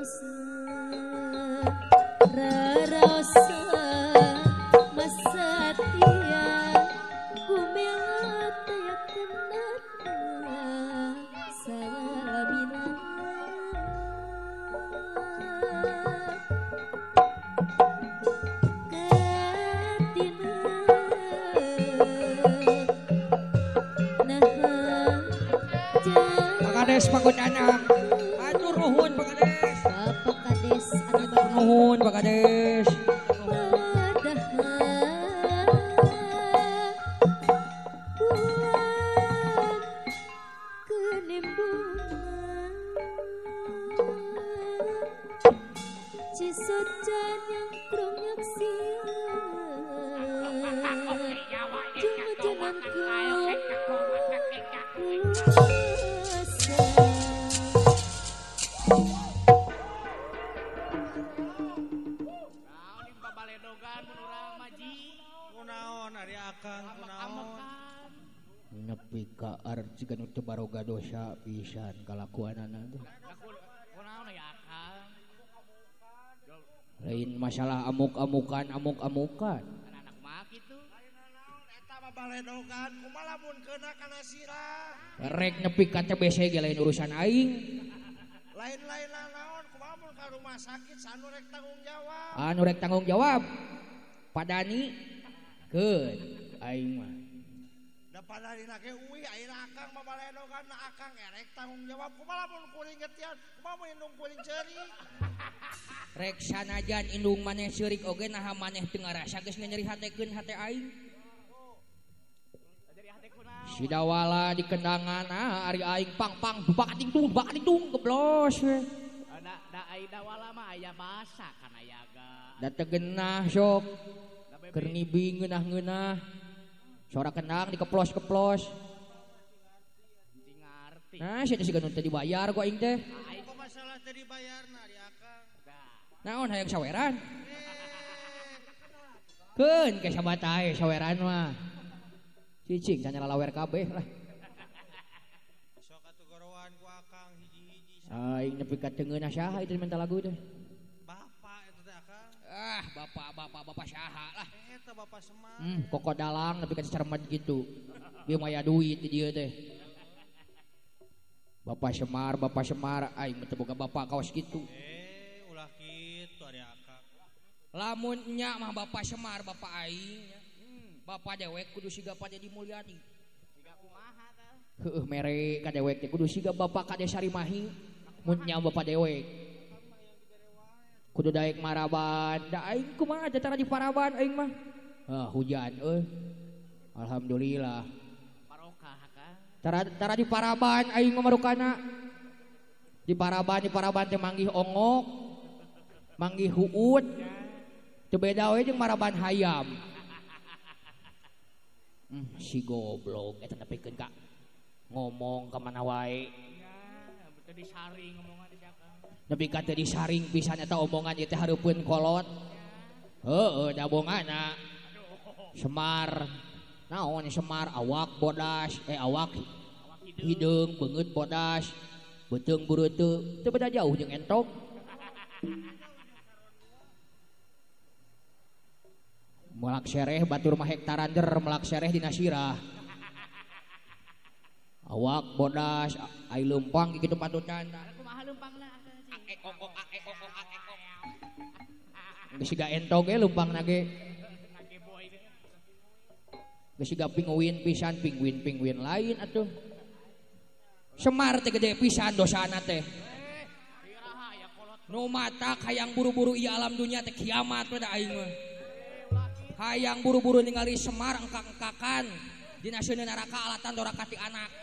[SPEAKER 5] raraosa masa tiang gumela taya kenana salamina katina naha
[SPEAKER 1] Pak Kades Pakucana. Atur nuhun Pak Kades.
[SPEAKER 5] Bapak Kades anu
[SPEAKER 1] Atur nuhun Pak Kades.
[SPEAKER 5] Padahal bulan kenimbungan Cisoca nyangkrung nyaksian Jumajanan ku lulusan.
[SPEAKER 3] Naon di babaledogan mun urang mah ji.
[SPEAKER 6] Kunaon ari akang kunaon.
[SPEAKER 3] Amek-amekan.
[SPEAKER 1] Nepi ka arti nu teu baroga dosa pisan kalakuanana teh.
[SPEAKER 3] Kunaon ya akang.
[SPEAKER 1] Lain masalah amuk-amukan amuk-amukan.
[SPEAKER 3] Anak mah kitu.
[SPEAKER 6] Eta mah baledogan kumaha lamun keuna kana sirah.
[SPEAKER 1] Rek nepi ka TBC ge lain urusan aing.
[SPEAKER 6] Lain-lain naon kumaha mun ka rumah sakit sanu rek tanggung jawab.
[SPEAKER 1] Anu rek tanggung jawab. Padani keun aing mah.
[SPEAKER 6] Da padanina ge uih ayeuna akang mah baledogan na akang erek tanggung jawab kumaha lamun kuring getian kumaha mun indung kuring ceurik.
[SPEAKER 1] Rek sanajan indung maneh ceurik oge naha maneh teu ngarasa geus nyeri hatekeun hate aing.
[SPEAKER 3] Jadi hate kunaon.
[SPEAKER 1] Sidawala di kendangan ah ari aing pang pang dubak tung dubak tung geblos we.
[SPEAKER 3] Da da ai dawala mah aya basa kana yaga.
[SPEAKER 1] Da teu genah sok keur ngibing ngeunah-ngeunah. Sora kendang dikeplos-keplos.
[SPEAKER 3] Penting ngarti.
[SPEAKER 1] Nah, sia teh siga nu teu dibayar ku aing teh.
[SPEAKER 6] Kok masalah teu dibayarna ari akang.
[SPEAKER 1] Naon hayang saweran? Keun ke sabatae saweran mah. Cicing can lalawer kabeh lah.
[SPEAKER 6] Sok atuh gorowan ku akang hiji-hiji.
[SPEAKER 1] Aing nepi ka teu ngeunah saha itu minta lagu teh.
[SPEAKER 6] Bapak eta teh akang.
[SPEAKER 1] Ah, bapak-bapak bapak saha lah.
[SPEAKER 6] Eta bapak Semar.
[SPEAKER 1] Koko dalang nepi ka cermet gitu. Bieu maya duit di dieu teh. Bapak Semar aing mah teu boga bapak kaos kitu.
[SPEAKER 6] Ulah kitu ari akang.
[SPEAKER 1] Lamun nya mah Bapak Semar bapak aing. Bapak dewek kudu siga Pak Dedi Mulyadi.
[SPEAKER 3] Siga kumaha tah?
[SPEAKER 1] Heueuh mere ka dewek teh kudu siga Bapak Kades Sarimahi. Mun nya bapak dewek. Kudu daek maraban. Da aing kumaha teh tara di paraban aing mah. Ah hujan euy. Alhamdulillah.
[SPEAKER 3] Barokah akang.
[SPEAKER 1] Tara di paraban aing mah marukana. Di paraban teh manggih ongok. Manggih huut. Teu beda we jeung maraban hayam. Si goblok eta nepikeun ka ngomong ka mana wae.
[SPEAKER 3] Ya, teu disaring ngomongan di akang.
[SPEAKER 1] Nepi ka teu disaring pisan eta omongan ieu teh hareupeun kolot. Heueuh dabongana. Semar. Naon Semar awak bodas awak hideung beungeut bodas. Beuteung bureuteu teu beda jauh jeung entok. Melak sereh batur mah hektaran der melak sereh dina sirah. Awak bodas ai leumpang kitu patutan.
[SPEAKER 3] Kumaha leumpangna akang?
[SPEAKER 1] Geus siga entog ge leumpangna ge. Geus siga pinguin pisan pinguin-pinguin lain atuh. Semar teh gede pisan dosana teh. Nu matak hayang buru-buru ieu alam dunya teh kiamat we da aing mah. Hayang buru-buru ningali Semar engkak-engkakan dina seuneu neraka alatan doraka ti anak.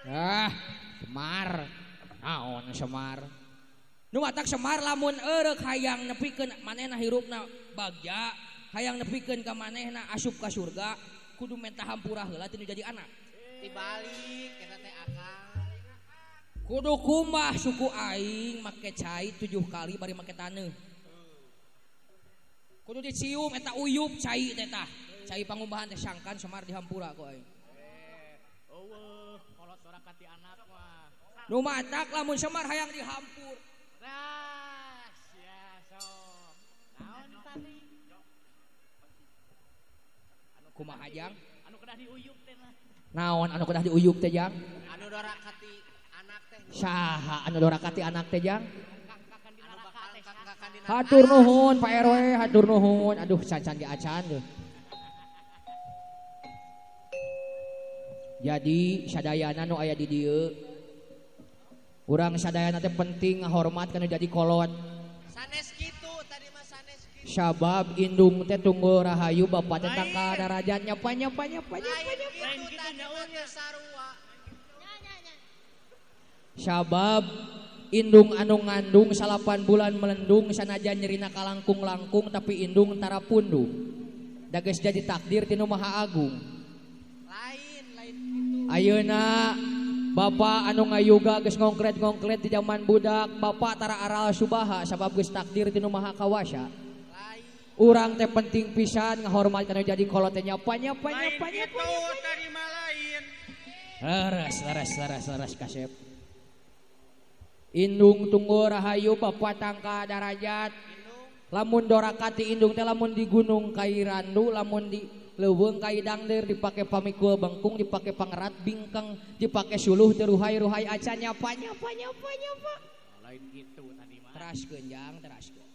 [SPEAKER 1] Ah, Semar. Naon Semar? Nu matak Semar lamun eureuk hayang nepikeun manehna hirupna bagja, hayang nepikeun ka manehna asup ka surga, kudu menta hampura heula teu jadi anak.
[SPEAKER 4] Dibalik eta teh akang.
[SPEAKER 1] Kudu kumbah suku aing make cai 7 kali bari make taneuh. Kudu dicium eta uyup cai teh tah. Cai pangumbahan teh sangkan Semar dihampura ku aing.
[SPEAKER 3] Eueuh, kolot doraka ti anak mah.
[SPEAKER 1] Nu matak lamun Semar hayang dihampur.
[SPEAKER 3] Ras, ya sok. Naon tadi?
[SPEAKER 1] Kumaha jang?
[SPEAKER 3] Anu kedah diuyup teh lah.
[SPEAKER 1] Naon anu kedah diuyup teh jang?
[SPEAKER 4] Anu doraka ti anak teh.
[SPEAKER 1] Saha anu doraka ti anak teh jang? Hatur nuhun Pak RW, hatur nuhun. Aduh can-can ge acan deh. Jadi sadayana nu aya di dieu. Urang sadayana teh penting ngahormat kana jadi kolot.
[SPEAKER 4] Sanes kitu tadi mah sanes kitu.
[SPEAKER 1] Sabab indung teh tunggul rahayu bapak teh tangkal darajat nyapa nyapa nyapa nyapa nyapa. Sabab indung anu ngandung 8 bulan melendung sanajan nyerina kalangkung-langkung tapi indung tara pundung. Da geus jadi takdir ti Nu Maha Agung.
[SPEAKER 4] Lain lain kitu.
[SPEAKER 1] Ayeuna bapak anu ngayuga geus ngongkret-ngongkret di zaman budak, bapak tara aral subaha sabab geus takdir ti Nu Maha Kawasa. Urang teh penting pisan ngahormat kana jadi kolot teh nyapa nyapa nyapa nyapa. Leres leres leres leres kasep. Indung tunggul rahayu bapak tangka darajat. Lamun doraka ti indung teh lamun di gunung kai randu, lamun di leuweung kai dangder dipake pamikul bengkung, dipake pangerat bingkeng, dipake suluh teu ruhai-ruhai acan nyapa nyapa nyapa nyapa.
[SPEAKER 3] Lain gitu tadi mah.
[SPEAKER 1] Teraskeun jang, teraskeun.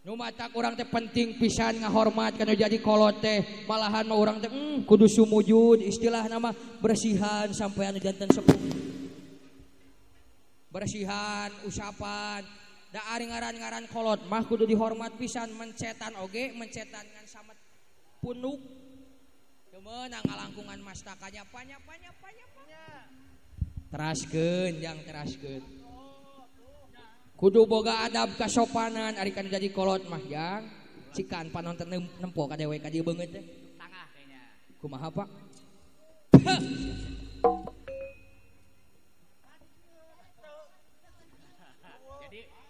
[SPEAKER 1] Nu matak urang teh penting pisan ngahormat kana jadi kolot teh, malahan mah urang teh kudu sumujud istilahna mah bersihan sampai anu janten sepuh. Bersihan, usapan, da ari ngaran-ngaran kolot mah kudu dihormat pisan, mencetan oge, mencetan ngan samet punuk. Teu meunang ngalangkungan mastaka nyapa nyapa nyapa nyapa. Teraskeun jang teraskeun. Kudu boga adab kasopanan ari kan jadi kolot mah jang. Cikan panon teh nempo ka dewe ka dieu beungeut teh.
[SPEAKER 3] Tangah kayaknya.
[SPEAKER 1] Kumaha Pak?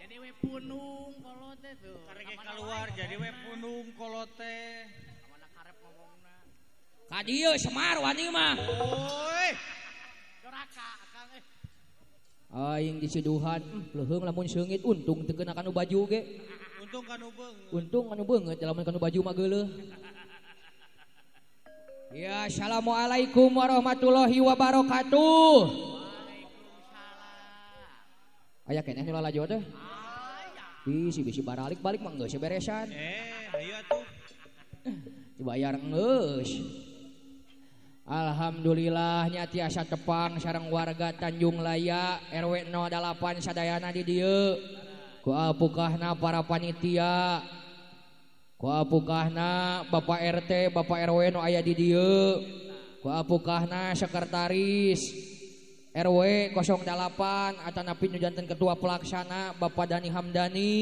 [SPEAKER 3] Jadi we punung kolot teh tuh.
[SPEAKER 6] Karek keluar jadi we punung kolot teh.
[SPEAKER 3] Kamana karep ngomongna.
[SPEAKER 1] Ka dieu Semar wani mah.
[SPEAKER 6] Oi.
[SPEAKER 3] Doraka akang eh.
[SPEAKER 1] Aing disiduhan, leuheung lamun seungit untung teu kena kanu baju ge.
[SPEAKER 6] Untung kanu beungeut.
[SPEAKER 1] Untung kanu beungeut lamun kanu baju mah geuleuh. Ya, assalamualaikum warahmatullahi wabarakatuh.
[SPEAKER 3] Waalaikumsalam.
[SPEAKER 1] Aya keneh nu lalajo teh?
[SPEAKER 3] Aya.
[SPEAKER 1] Bisi-bisi baralik balik mah geus beresan.
[SPEAKER 6] Ayo atuh.
[SPEAKER 1] Dibayar geus. Alhamdulillah nya tiasa tepang sareng warga Tanjung Laya RW 08 sadayana di dieu. Ku apukahna para panitia. Ku apukahna Bapak RT, Bapak RW nu aya di dieu. Ku apukahna sekretaris RW 08 atanapi nu janten ketua pelaksana Bapak Dani Hamdani.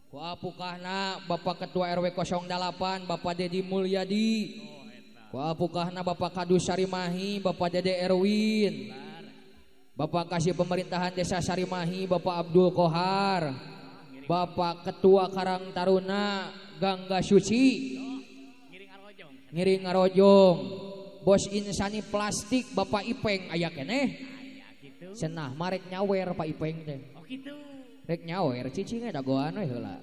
[SPEAKER 1] Ku apukahna Bapak Ketua RW 08 Bapak Dedi Mulyadi. Ku apukahna Bapak Kadus Sarimahi Bapak Dede Erwin. Bapak Kasih Pemerintahan Desa Sarimahi Bapak Abdul Kohar. Bapak Ketua Karang Taruna Gangga Suci. Ngiring Ngarojong. Bos Insani Plastik Bapak Ipeng aya keneh. Cenah marek nyawer Pak Ipeng teh.
[SPEAKER 3] Oh kitu.
[SPEAKER 1] Rek nyawer cicing dagoan we heula.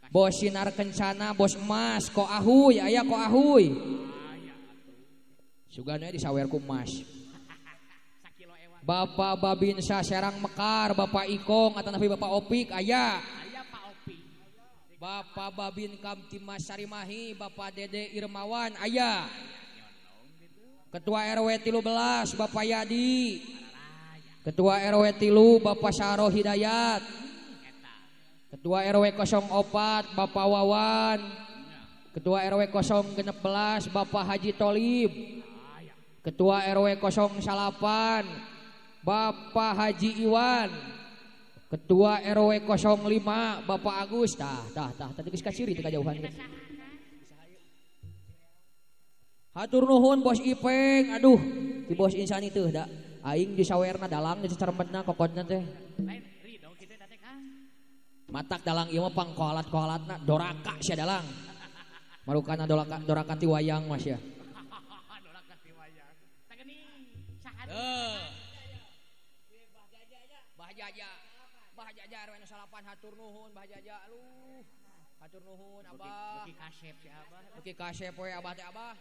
[SPEAKER 1] Bos Sinar Kencana, bos emas, ko ahuy, aya ko ahuy. Sugana disawer ku emas. Bapak Babinsa Serang Mekar, Bapak Ikong atanapi Bapak Opik aya.
[SPEAKER 3] Aya Pak Opik.
[SPEAKER 1] Bapak Babin Kamtimas Sarimahi, Bapak Dede Irmawan aya. Ketua RW 13 Bapak Yadi. Ketua RW 3 Bapak Saro Hidayat. Ketua RW 04 Bapak Wawan. Ketua RW 016 Bapak Haji Tolib. Ketua RW 08 Bapak Haji Iwan. Ketua RW 05 Bapak Agus. Tah tah tah tadi geus kaciri teh kajauhan. Hatur nuhun Bos Ipeng. Aduh, ti Bos Insani teh da aing disawerna dalang dicerempetna kokotna teh. Matak dalang ieu mah pangkoalat-koalatna doraka sia dalang. Marukana doraka doraka ti wayang mas ya.
[SPEAKER 3] Doraka ti wayang.
[SPEAKER 1] Bah Jaja. Bah Jaja RW 8 hatur nuhun Bah Jaja. Aduh. Hatur nuhun Abah.
[SPEAKER 3] Beuki kasep si Abah.
[SPEAKER 1] Beuki kasep we Abah teh Abah.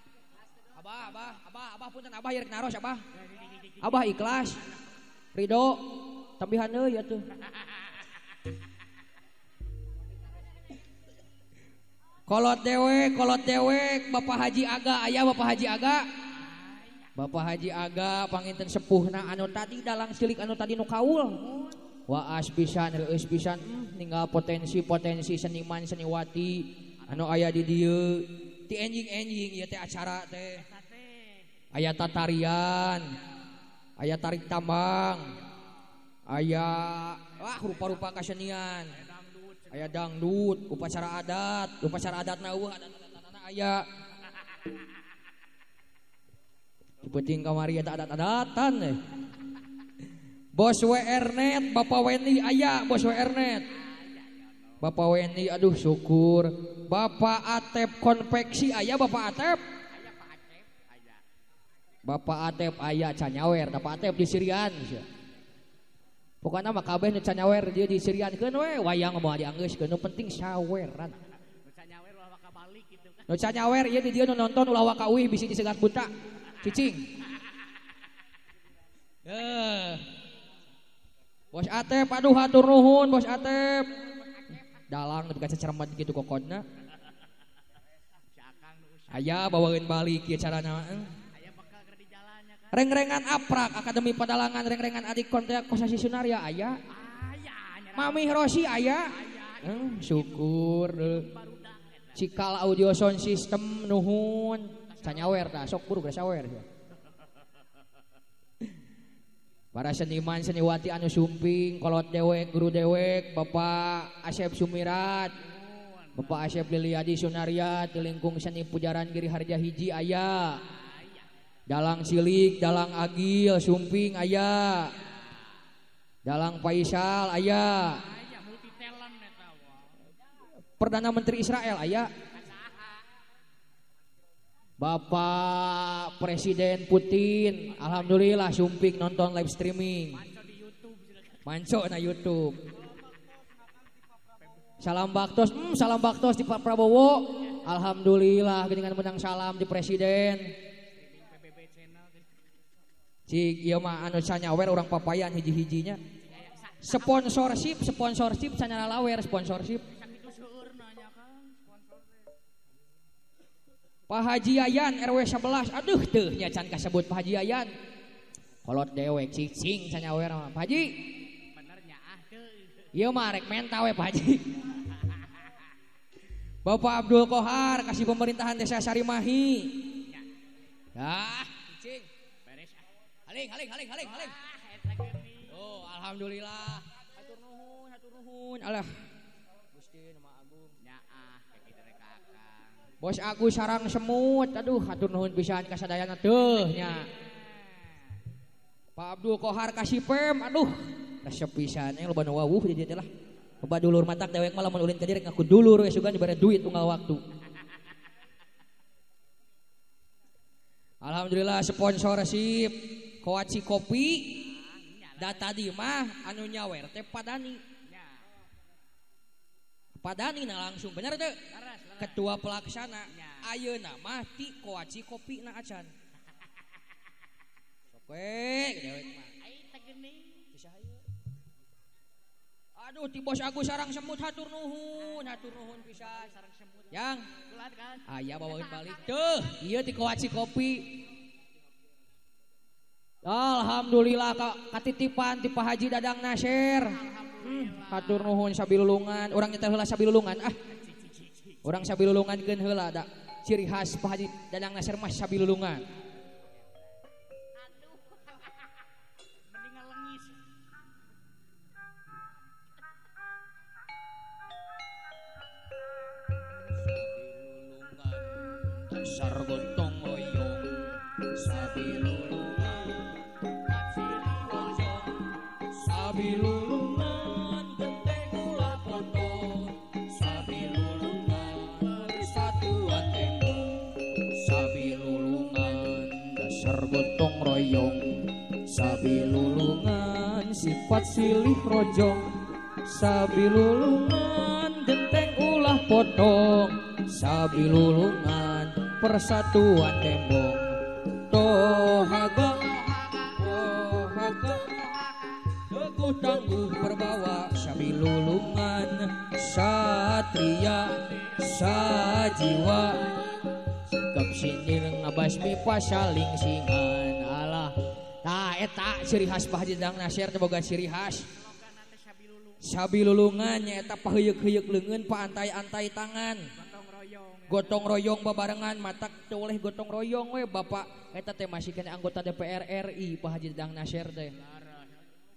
[SPEAKER 1] Abah, Abah, Abah, Abah punten Abah ieu rek naros Abah. Abah ikhlas. Ridho tambihan deui atuh. Kolot dewek Bapak Haji Aga aya Bapak Haji Aga. Bapak Haji Aga panginten sepuhna anu tadi dalang cilik anu tadi nu kaul. Waas pisan reueus pisan ninggal potensi-potensi seniman seniwati anu aya di dieu. Ti enjing-enjing ieu teh acara teh. Aya tatarian, aya tarik tambang, aya wah rupa-rupa kasenian. Aya dangdut, upacara adat na eueuh adat-adatna aya. Penting kamari eta adat-adatan eh. Bos WRnet, Bapak Weni aya, Bos WRnet. Bapak Weni aduh syukur. Bapak Atep konveksi aya Bapak Atep. Bapak Atep aya canyawer, Bapak Atep di Sirian. Pokoknya mah kabeh nu canyawer dia di Sirian keun we wayang moal dianggeuskeun nu penting saweran.
[SPEAKER 3] Nu canyawer ulah waka balik gitu kan.
[SPEAKER 1] Nu canyawer ieu di dieu nu nonton ulah waka uih bisi disegat buta. Cicing. Bos Atep aduh hatur nuhun Bos Atep. Dalang nepi ka cecermet gitu kokodna. Aya bawaeun balik ieu carana. Rengrengan aprak Akademi Padalangan rengrengan adik kontak Kosasi Sunarya aya. Mami Rosi aya. Syukur. Cikal audio sound system nuhun. Canyawer tah sok buru sawer. Para seniman seniwati anu sumping kolot dewek guru dewek Bapak Asep Sumirat Bapak Asep Liliadi Sunarya di lingkung seni Pujaran Giri Harja hiji aya. Dalang cilik, dalang agil, sumping aya. Dalang Faisal aya. Perdana Menteri Israel aya. Bapak Presiden Putin, alhamdulillah sumping nonton live streaming. Manco na YouTube. Salam baktos, salam baktos di Pak Prabowo. Alhamdulillah geuningan menang salam di Presiden. Cik ieu mah anu sanyawer urang papayan hiji-hijinya. Sponsorship, sponsorship sanyalalawer sponsorship. Pak Haji Yayan RW 11. Aduh teuh nya can kasebut Pak Haji Yayan. Kolot dewek cicing sanyawer mah. Pak Haji.
[SPEAKER 3] Bener nyaah teu.
[SPEAKER 1] Ieu mah rek menta we Pak Haji. Bapak Abdul Kohar kasih pemerintahan Desa Sarimahi. Dah, cicing. Haling, haling, haling, haling, haling. Oh, alhamdulillah. Hatur nuhun, hatur nuhun. Alah. Gusti nu Maha Agung.
[SPEAKER 3] Nyaah ka kitu rek akang.
[SPEAKER 1] Bos Agus sarang semut. Aduh, hatur nuhun pisan ka sadayana teuh nya. Pak Abdul Kohar kasih pem. Aduh, resep pisan nya loba nu wawuh di dieu teh lah. Loba dulur matak dewek mah lamun ulin ka dieu rek ngaku dulur we sugan dibere duit unggal waktu. Alhamdulillah sponsorship Koaci kopi da tadi mah anu nyawer teh Padani. Padani na langsung bener teu? Ketua pelaksana ayeuna mah ti Koaci kopi na acan. Sok we dewek mah. Aduh ti Bos Agus sarang semut hatur nuhun pisan. Yang aya bawaeun balik teuh ieu ti Koaci kopi. Alhamdulillah katitipan ti Pak Haji Dadang Nasir. Hatur nuhun sabilulungan, urang nyetel heula sabilulungan ah. Urang sabilulungankeun heula da ciri khas Pak Haji Dadang Nasir mah sabilulungan.
[SPEAKER 3] Aduh. Mending ngalengis.
[SPEAKER 1] Sabilulungan dasar gotong royong, sabilulungan bojong, sabilulungan genteng ulah potong, sabilulungan persatuan tembok, sabilulungan dasar gotong royong, sabilulungan sifat silih rojong, sabilulungan genteng ulah potong, sabilulungan persatuan tembok. Tohaga tohaga teguh tangguh berbawa, sabilulungan satria sajiwa, sikap sindir ngabasmi pasaling singan. Alah tah eta ciri khas Pak Haji Dadang Nasir teh boga ciri khas sabilulungan, nyaeta paheuyeuk-heuyeuk leungeun paantai-antai tangan, gotong royong babarengan, matak teu oleh gotong royong we bapak eta teh masih kena anggota DPR RI Pak Haji Dadang Nasir teh.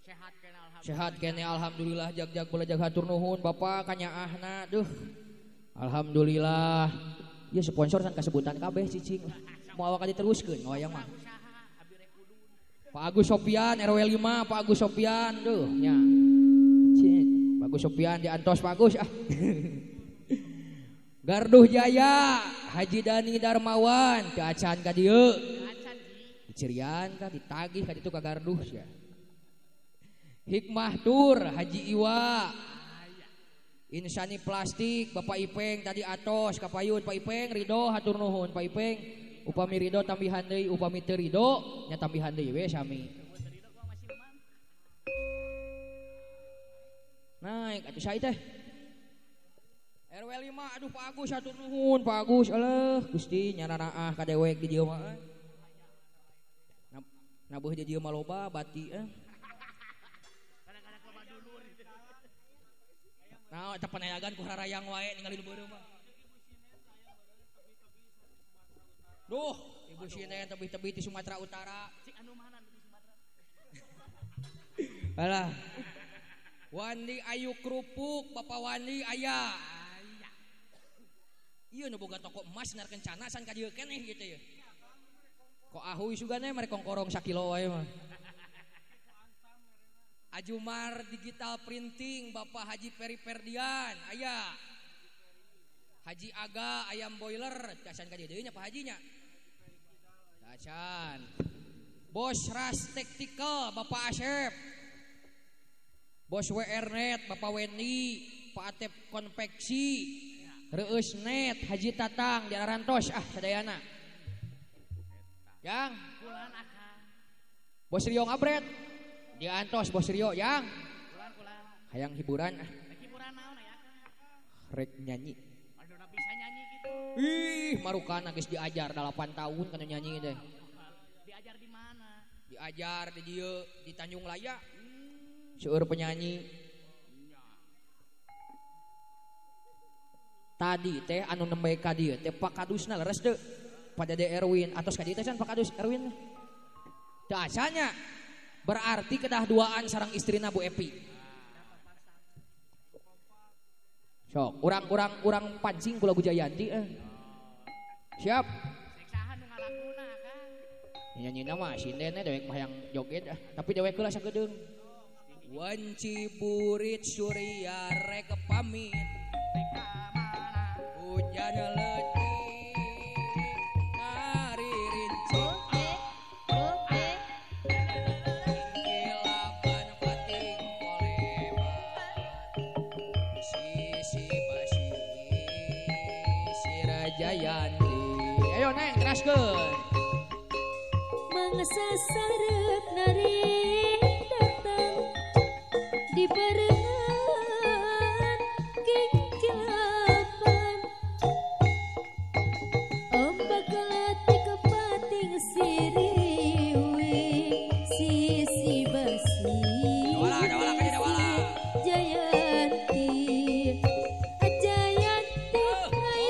[SPEAKER 3] Sehat kene alhamdulillah.
[SPEAKER 1] Sehat kene alhamdulillah, jag-jag boleh hatur nuhun bapak kanyaahna duh. Alhamdulillah. Ya sponsor san kasebutan kabeh cicing. Moal awak diteruskeun wayang mah. Pak Agus Sopian RW 5, Pak Agus Sopian duh nya. Cik, Pak Agus Sopian diantos Pak Agus ah. Garduh Jaya, Haji Dani Darmawan, teu acan ka dieu. Dicirian ka ditagih ka ditu ka Garduh sia. Hikmah Tur, Haji Iwa. Insani Plastik, Bapak Ipeng tadi atos kapayun Pak Ipeng ridho hatur nuhun Pak Ipeng. Upami ridho tambihan deui, upami teu ridho nya tambihan deui we sami. Naik atuh saya teh. RW 5 aduh Pak Agus hatur nuhun Pak Agus aleuh Gusti nyananaah ka dewek di dieu mah. Nabuh di dieu mah loba bati eh. Nah, eta panayagan ku hararayang wae ningali nu beureum mah. Duh, ibu sieun tebih-tebih di Sumatera Utara.
[SPEAKER 3] Cik anu mana di Sumatera?
[SPEAKER 1] Alah. Wandi Ayu Kerupuk, Bapak Wandi aya. Ieu nu boga toko emas Sinar Kencana san ka dieu keneh gitu ya. Kok ahuy sugane merek kongkorong sakilo wae mah. Ajumar Digital Printing, Bapak Haji Peri Ferdian aya. Haji Aga Ayam Boiler, cacan ka dieu deui nya Pak Haji nya. Cacan. Bos Ras Tactical, Bapak Asep. Bos WR Net, Bapak Wendy, Pak Atep Konveksi, Reus Net, Haji Tatang di Arantos ah sadayana. Yang Bos Rio Ngabret, di Antos Bos Rio yang hayang hiburan ah.
[SPEAKER 3] Hiburan naon ya?
[SPEAKER 1] Rek nyanyi.
[SPEAKER 3] Aduh bisa nyanyi gitu.
[SPEAKER 1] Ih, marukana geus diajar 8 tahun kana nyanyi teh.
[SPEAKER 3] Diajar di mana?
[SPEAKER 1] Diajar di dieu di Tanjung Laya. Seueur penyanyi. Tadi teh anu nembe ka dieu teh Pak Kadusna leres teu? Pak Dede Erwin atos ka dieu teh can Pak Kadus Erwin. Teu asanya. Berarti kedah duaan sareng istrina Bu Epi. Sok, urang-urang pancing ku lagu Jayanti eh. Siap.
[SPEAKER 3] Saha nu ngalakuna Kang?
[SPEAKER 1] Nyanyina mah sinden dewek mah hayang joget ah, tapi dewek heula sakedeung. Wanci burit surya rek pamit. Hujan leutik ngaririnci. Kilapan pating koleman. Sisi basi Sirajayanti. Ayo neng teraskeun.
[SPEAKER 5] Mangsa sarep narik datang di barengan kingkilapan ombak lati kepating siriwi sisi basi Jayanti Jayanti ayo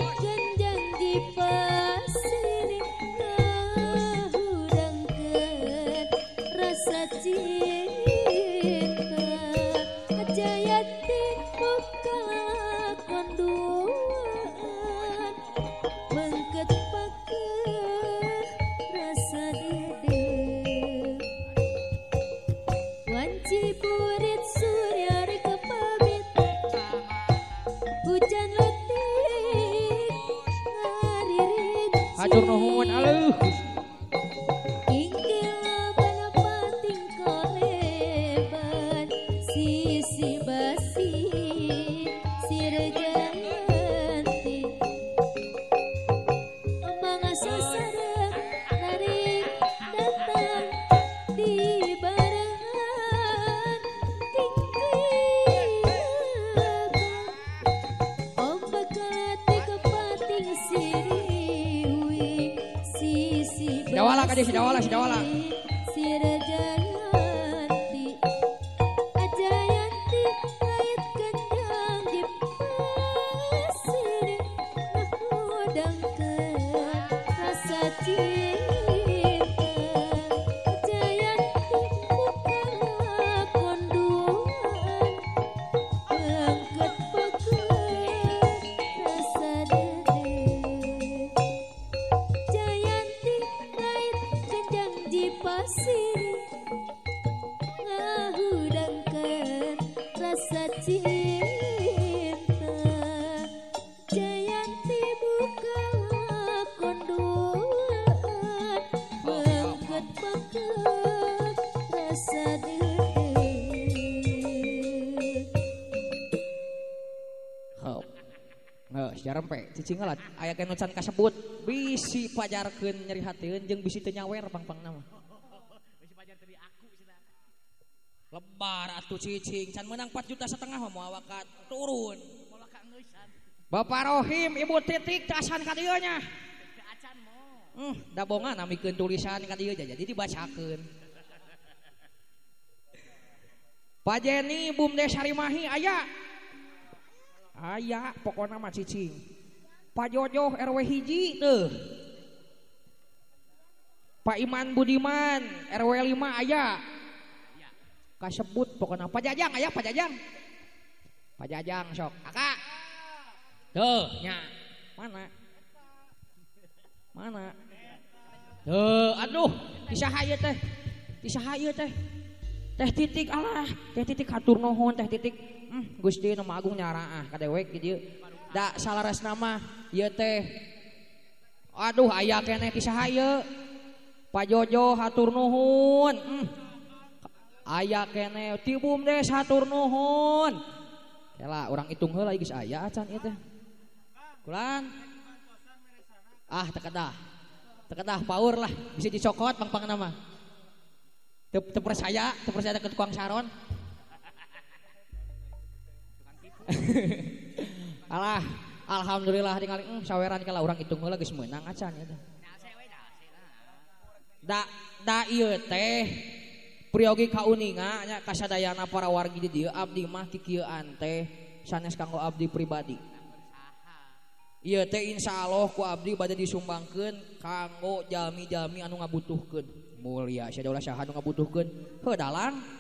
[SPEAKER 5] sisi basi sirjanti mangga sasareng narik datang di barengan tinggi ombak kalati kepating siriwi sisi basi
[SPEAKER 1] Sidawala kadi sidawala sidawala
[SPEAKER 5] sirjanti ajayanti kait kendang di pasir ngahudangkeun rasa cinta Jayanti buka konduan bangket peken rasa dede Jayanti kait kendang di pasir ngahudangkeun rasa cinta Jayanti buka konduan bangket peken rasa dede.
[SPEAKER 1] Hop. Heuh, jarempe cicing heula aya nu can kasebut bisi pajarkeun nyeri hateun jeung bisi teu nyawer pangpangna mah.
[SPEAKER 3] Bisi pajar teu diaku cenah.
[SPEAKER 1] Lebar atuh cicing can meunang 4,5 juta mah moal wakat turun.
[SPEAKER 3] Moal ka engeusan.
[SPEAKER 1] Bapak Rohim Ibu Titik teu asan ka dieu nya.
[SPEAKER 3] Teu acan mo.
[SPEAKER 1] Dabongan namikeun tulisan ka dieu jadi dibacakeun. Pak Jeni Bumdes Sarimahi aya. Aya pokona mah cicing. Pak Jojoh RW hiji teuh. Pak Iman Budiman RW 5 aya. Kasebut pokona Pak Jajang aya Pak Jajang. Pak Jajang sok. Aka. Tuh nya. Mana? Mana? Tuh, aduh, ti saha ieu teh? Ti saha ieu teh? Teh Titik alah, Teh Titik hatur nuhun Teh Titik. Gusti nu Maha Agung nyaraah ka dewek di dieu. Da salaresna mah ieu teh. Aduh aya keneh ti saha ieu? Pak Jojo hatur nuhun. Aya keneh ti Bumdes hatur nuhun. Kela urang hitung heula geus aya acan ieu teh. Kulan. Ah teu kedah. Teu kedah paur lah, bisa dicokot pangpangna mah. Teu percaya, teu percaya ke tukang saron. Alah, alhamdulillah tingali saweran kala urang hitung heula geus meunang acan ieu teh. Da da ieu teh priyogi kauninga nya kasadayana para wargi di dieu abdi mah kikieuan teh sanes kanggo abdi pribadi. Ieu teh insyaallah ku abdi bade disumbangkeun kanggo jalmi-jalmi anu ngabutuhkeun. Mulia sia ulah saha anu ngabutuhkeun. Heuh dalang.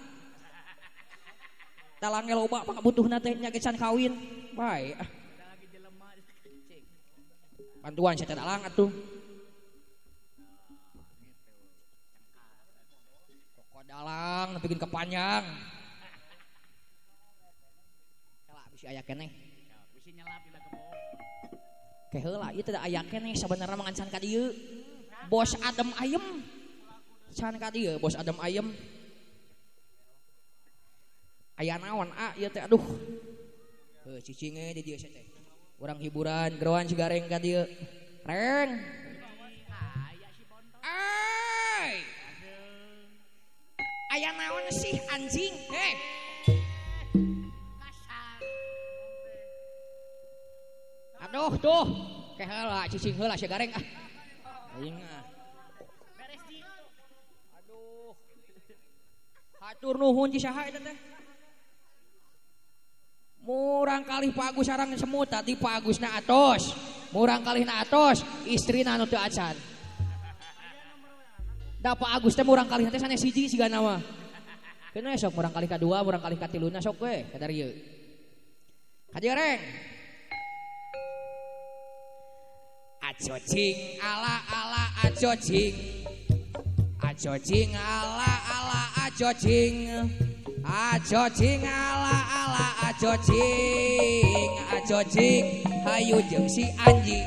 [SPEAKER 1] Dalang ge loba pangabutuhna teh nya ge can kawin. Bae ah. Bantuan sia teh dalang atuh. Kok dalang nepikeun kepanjang. Kela bisi aya keneh.
[SPEAKER 3] Bisi nyelap dina kebo.
[SPEAKER 1] Ke heula ieu teh aya keneh sabenerna mah ngan can ka dieu. Bos Adem Ayem. Can ka dieu Bos Adem Ayem. Aya naon ah ieu teh aduh. Heuh cicing we di dieu sia teh. Urang hiburan geroan si gareng ka dieu. Reng. Ai. Aya naon sih anjing? Heh. Aduh tuh. Ke heula cicing heula si gareng ah. Aing ah. Aduh. Hatur nuhun ci saha eta teh. Murang kalih Pak Agus sareng semut tadi Pak Agusna atos. Murang kalihna atos, istrina anu teu acan. Da Pak Agus teh murang kalihna teh sanes hiji sigana mah. Keun sok murang kalih kadua, murang kalih katiluna sok we ka dieu. Ka dieu reng. Acocing ala ala acocing. Acocing ala ala acocing. Acocing ala ala acocing. Acocing hayu jeung si anjing.